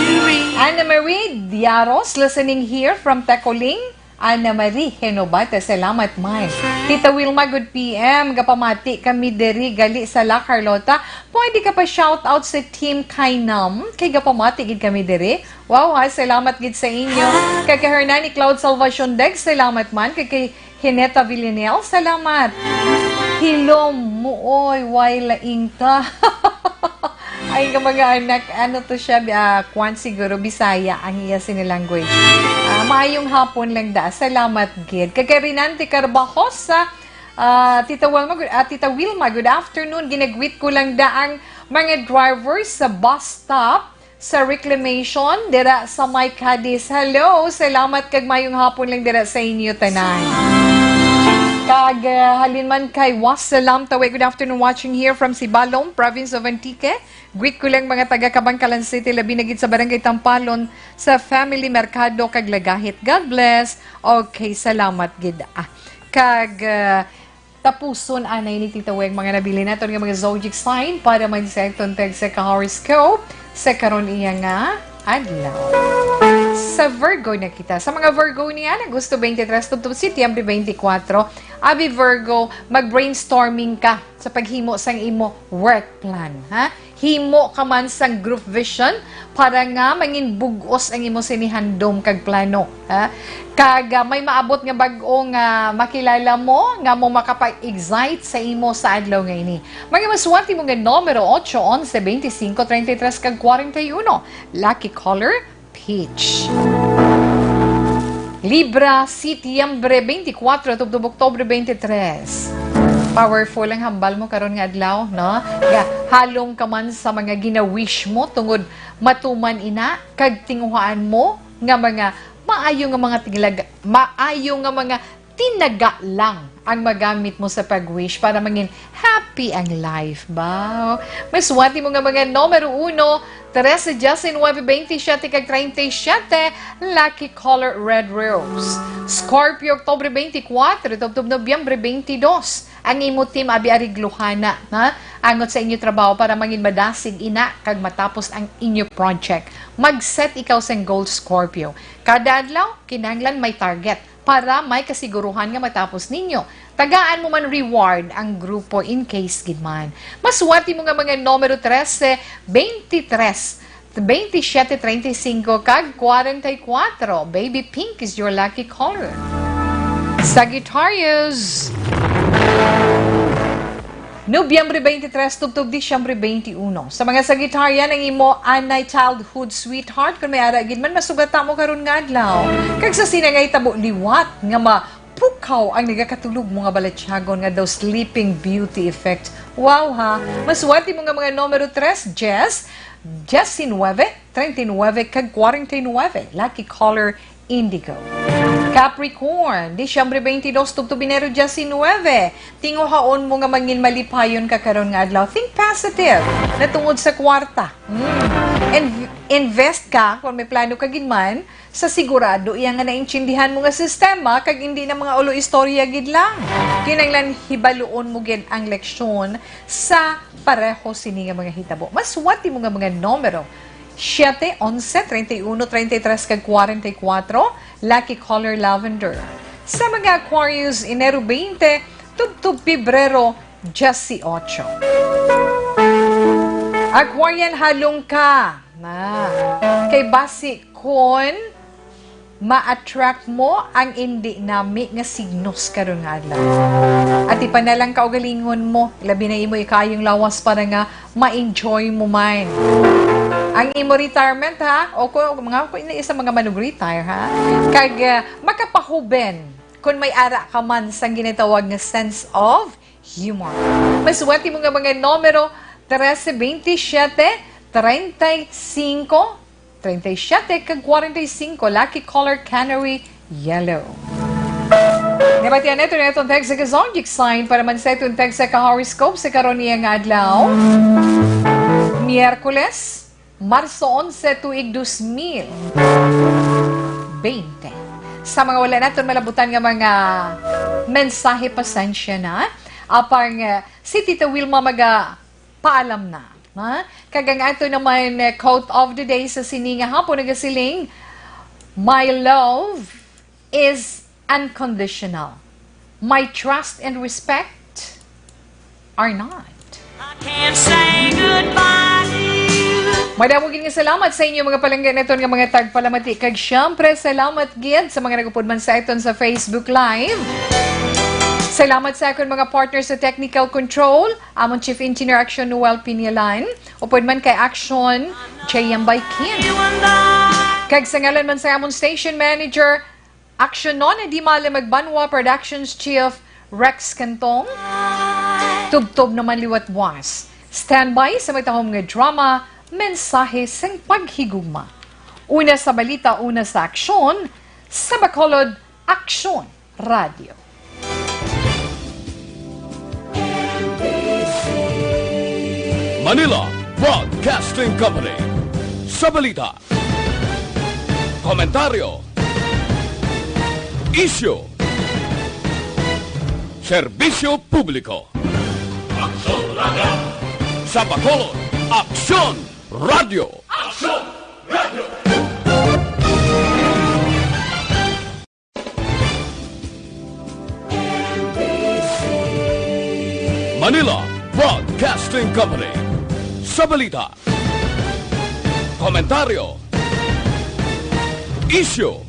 Anna Marie Diaros, listening here from Tecoling. Anna Marie Genobate, salamat man. Tita Wilma, good P M. Gapamati kami diri gali sa La Carlota. Pwede ka pa shout out sa Team Kainam? Kay gapamati gid kami diri. Wow, ha, salamat gid sa inyo. Kay kay Hernani Cloud Salvacion Deg, salamat man. Kay kay Hineta Villanel, salamat. Hilom mo, oy, way laing ta. Ay, nga mga anak, ano to siya, ah, kwan siguro, Bisaya ang iya sini language. Ah, maayong hapon lang da. Salamat gid. Kay kay Rinante Carbajosa, ah, Tita Wilma, good, ah, Tita Wilma, good afternoon. Ginagwit ko lang da ang mga drivers sa bus stop sa reclamation dira sa may Cadiz. Hello, salamat kag mayong hapon lang dira sa inyo tanan. Kag, ah, halin man kay Wassalam Tawe, good afternoon, watching here from Sibalom, province of Antique. Greet ko lang mga taga Kabankalan City, labi na gid sa Barangay Tampalon, sa Family Mercado kag Lagahit. God bless. Okay, salamat gid. Ah, kag, ah, tapuson anay ni Tita Weng mga nabilin naton nga mga zodiac sign para man sa aton tag sa ka-horoscope sa karon iya nga adlaw. Sa Virgo na kita. Sa mga Virgo niya, Agosto twenty-three tubtob Setyembre twenty-four, abi Virgo, mag-brainstorming ka sa paghimo sang imo work plan, ha? Himo ka man sang group vision para nga mangin bug-os ang imo sinihandom kag plano, ha? Kag, ah, may maabot nga bag-o nga makilala mo nga mo makapa-excite sa imo sa adlaw nga ini. Mga maswerte mo nga numero, ocho, onse, twenty-cinco, treinta y tres kag cuarenta y uno. Lucky color, peach. Libra, Setyembre twenty-four tubtob Oktubre twenty-three. Powerful ang hambal mo karon nga adlaw, no? Nga halong ka man sa mga gina-wish mo tungod matuman ina kag tinguhaan mo nga mga maayo nga mga tinglag-, maayo nga mga tinaga lang ang magamit mo sa pag-wish para mangin happy ang life ba. Maswerte mo nga mga numero uno, trese, diecinuebe, veintisiete kag treinta y siete, lucky color red rose. Scorpio, Oktubre twenty-four tubtob Nobyembre twenty-two. Ang imo team abi arigluhana, ha? Angot sa inyo trabaho para mangin madasig ina kag matapos ang inyo project. Mag-set ikaw sang goal, Scorpio. Kada adlaw, kinahanglan may target para may kasiguruhan nga matapos ninyo. Tagaan mo man reward ang grupo in case gid man. Maswerte mo nga mga numero trese, veintitrés, veintisiete, treinta y cinco, kag cuarenta y cuatro. Baby pink is your lucky color. Sagittarius. Nobyembre twenty-three tubtob Disyembre twenty-one. Sa mga Sagittarian, ang imo anay childhood sweetheart, kung may ara gid man, masugata mo karon nga adlaw. Kag sa sina nga hitabo liwat nga mapukaw ang nagakatulog mo nga balatyagon nga daw sleeping beauty effect. Wow, ha? Maswerte mo nga mga numero tres, dies, diecinuebe, treinta y nueve, kag cuarenta y nueve. Lucky color, indigo. Capricorn, Disyembre twenty-two tubtob Enero diecinuebe. Tinguhaon mo nga mangin malipayon ka karon nga adlaw. Think positive. Natungod sa kwarta. Mm. In-, invest ka, kung may plano ka gid man, sa sigurado iya nga naintindihan mo nga sistema, kag hindi na mga ulo istorya gid lang. Kinahanglan hibaluon mo gid ang leksyon sa pareho sini nga mga hitabo. Maswerte mo nga mga numero, siete, onse, treinta y uno, treinta y tres, kag cuarenta y cuatro, lucky color lavender. Sa mga Aquarius, Enero twenty, tubtob Pebrero dieciocho. Aquarian, halong ka na. Kay basi kon ma-attract mo ang indi nami nga signos karon nga adlaw. Atipan na lang kaugalingon mo, labi na imo ikaayong lawas para nga ma-enjoy mo man. Ang imo retirement, ha? O kung mga, kung isa mga manug-retire, ha? Kag, ah, makapahuben kung may ara ka man sang ginatawag nga sense of humor. Maswerte mo nga mga numero, trese, veintisiete, treinta y cinco, treinta y siete, kag cuarenta y cinco. Lucky color, canary yellow. Nabatian nato na itong text sa zodiac sign para man sa itong text sa ka-horoscope sa karon niya nga adlaw. Miyerkules, Marso onse, tuig dos mil bente. Sa mga wala naton malabutan nga mga mensahe, pasensya na. Apang, eh, Si Tita Wilma maga paalam na, ha? Kag ang ato naman, eh, quote of the day sa sini nga hapon nagasiling, "My love is unconditional. My trust and respect are not." I can't say goodbye to you. Madamo gid nga salamat sa inyo, mga palangga naton nga mga tagpalamati. Kag syempre, salamat gid sa mga nagupod man sa aton sa Facebook Live. Salamat sa akon mga partner sa technical control, amon Chief Engineer Action Noel Pinialan, upod man kay Action J M Baikin. Kag sa ngalan man sa amon station manager, Aksyonon, Di Mali Magbanwa Productions Chief Rex Cantong. Tubtob naman liwat buwas. Standby sa matahom nga drama, Mensahe sing Paghigugma. Una sa balita, una sa aksyon, sa Bacolod, Aksyon Radio. Manila Broadcasting Company. Sa balita, komentaryo, isyu, serbisyo publiko. Aksyon Radio. Sa Bacolod, Aksyon Radio. Aksyon Radio. Manila Broadcasting Company. Sa balita, komentaryo, isyu,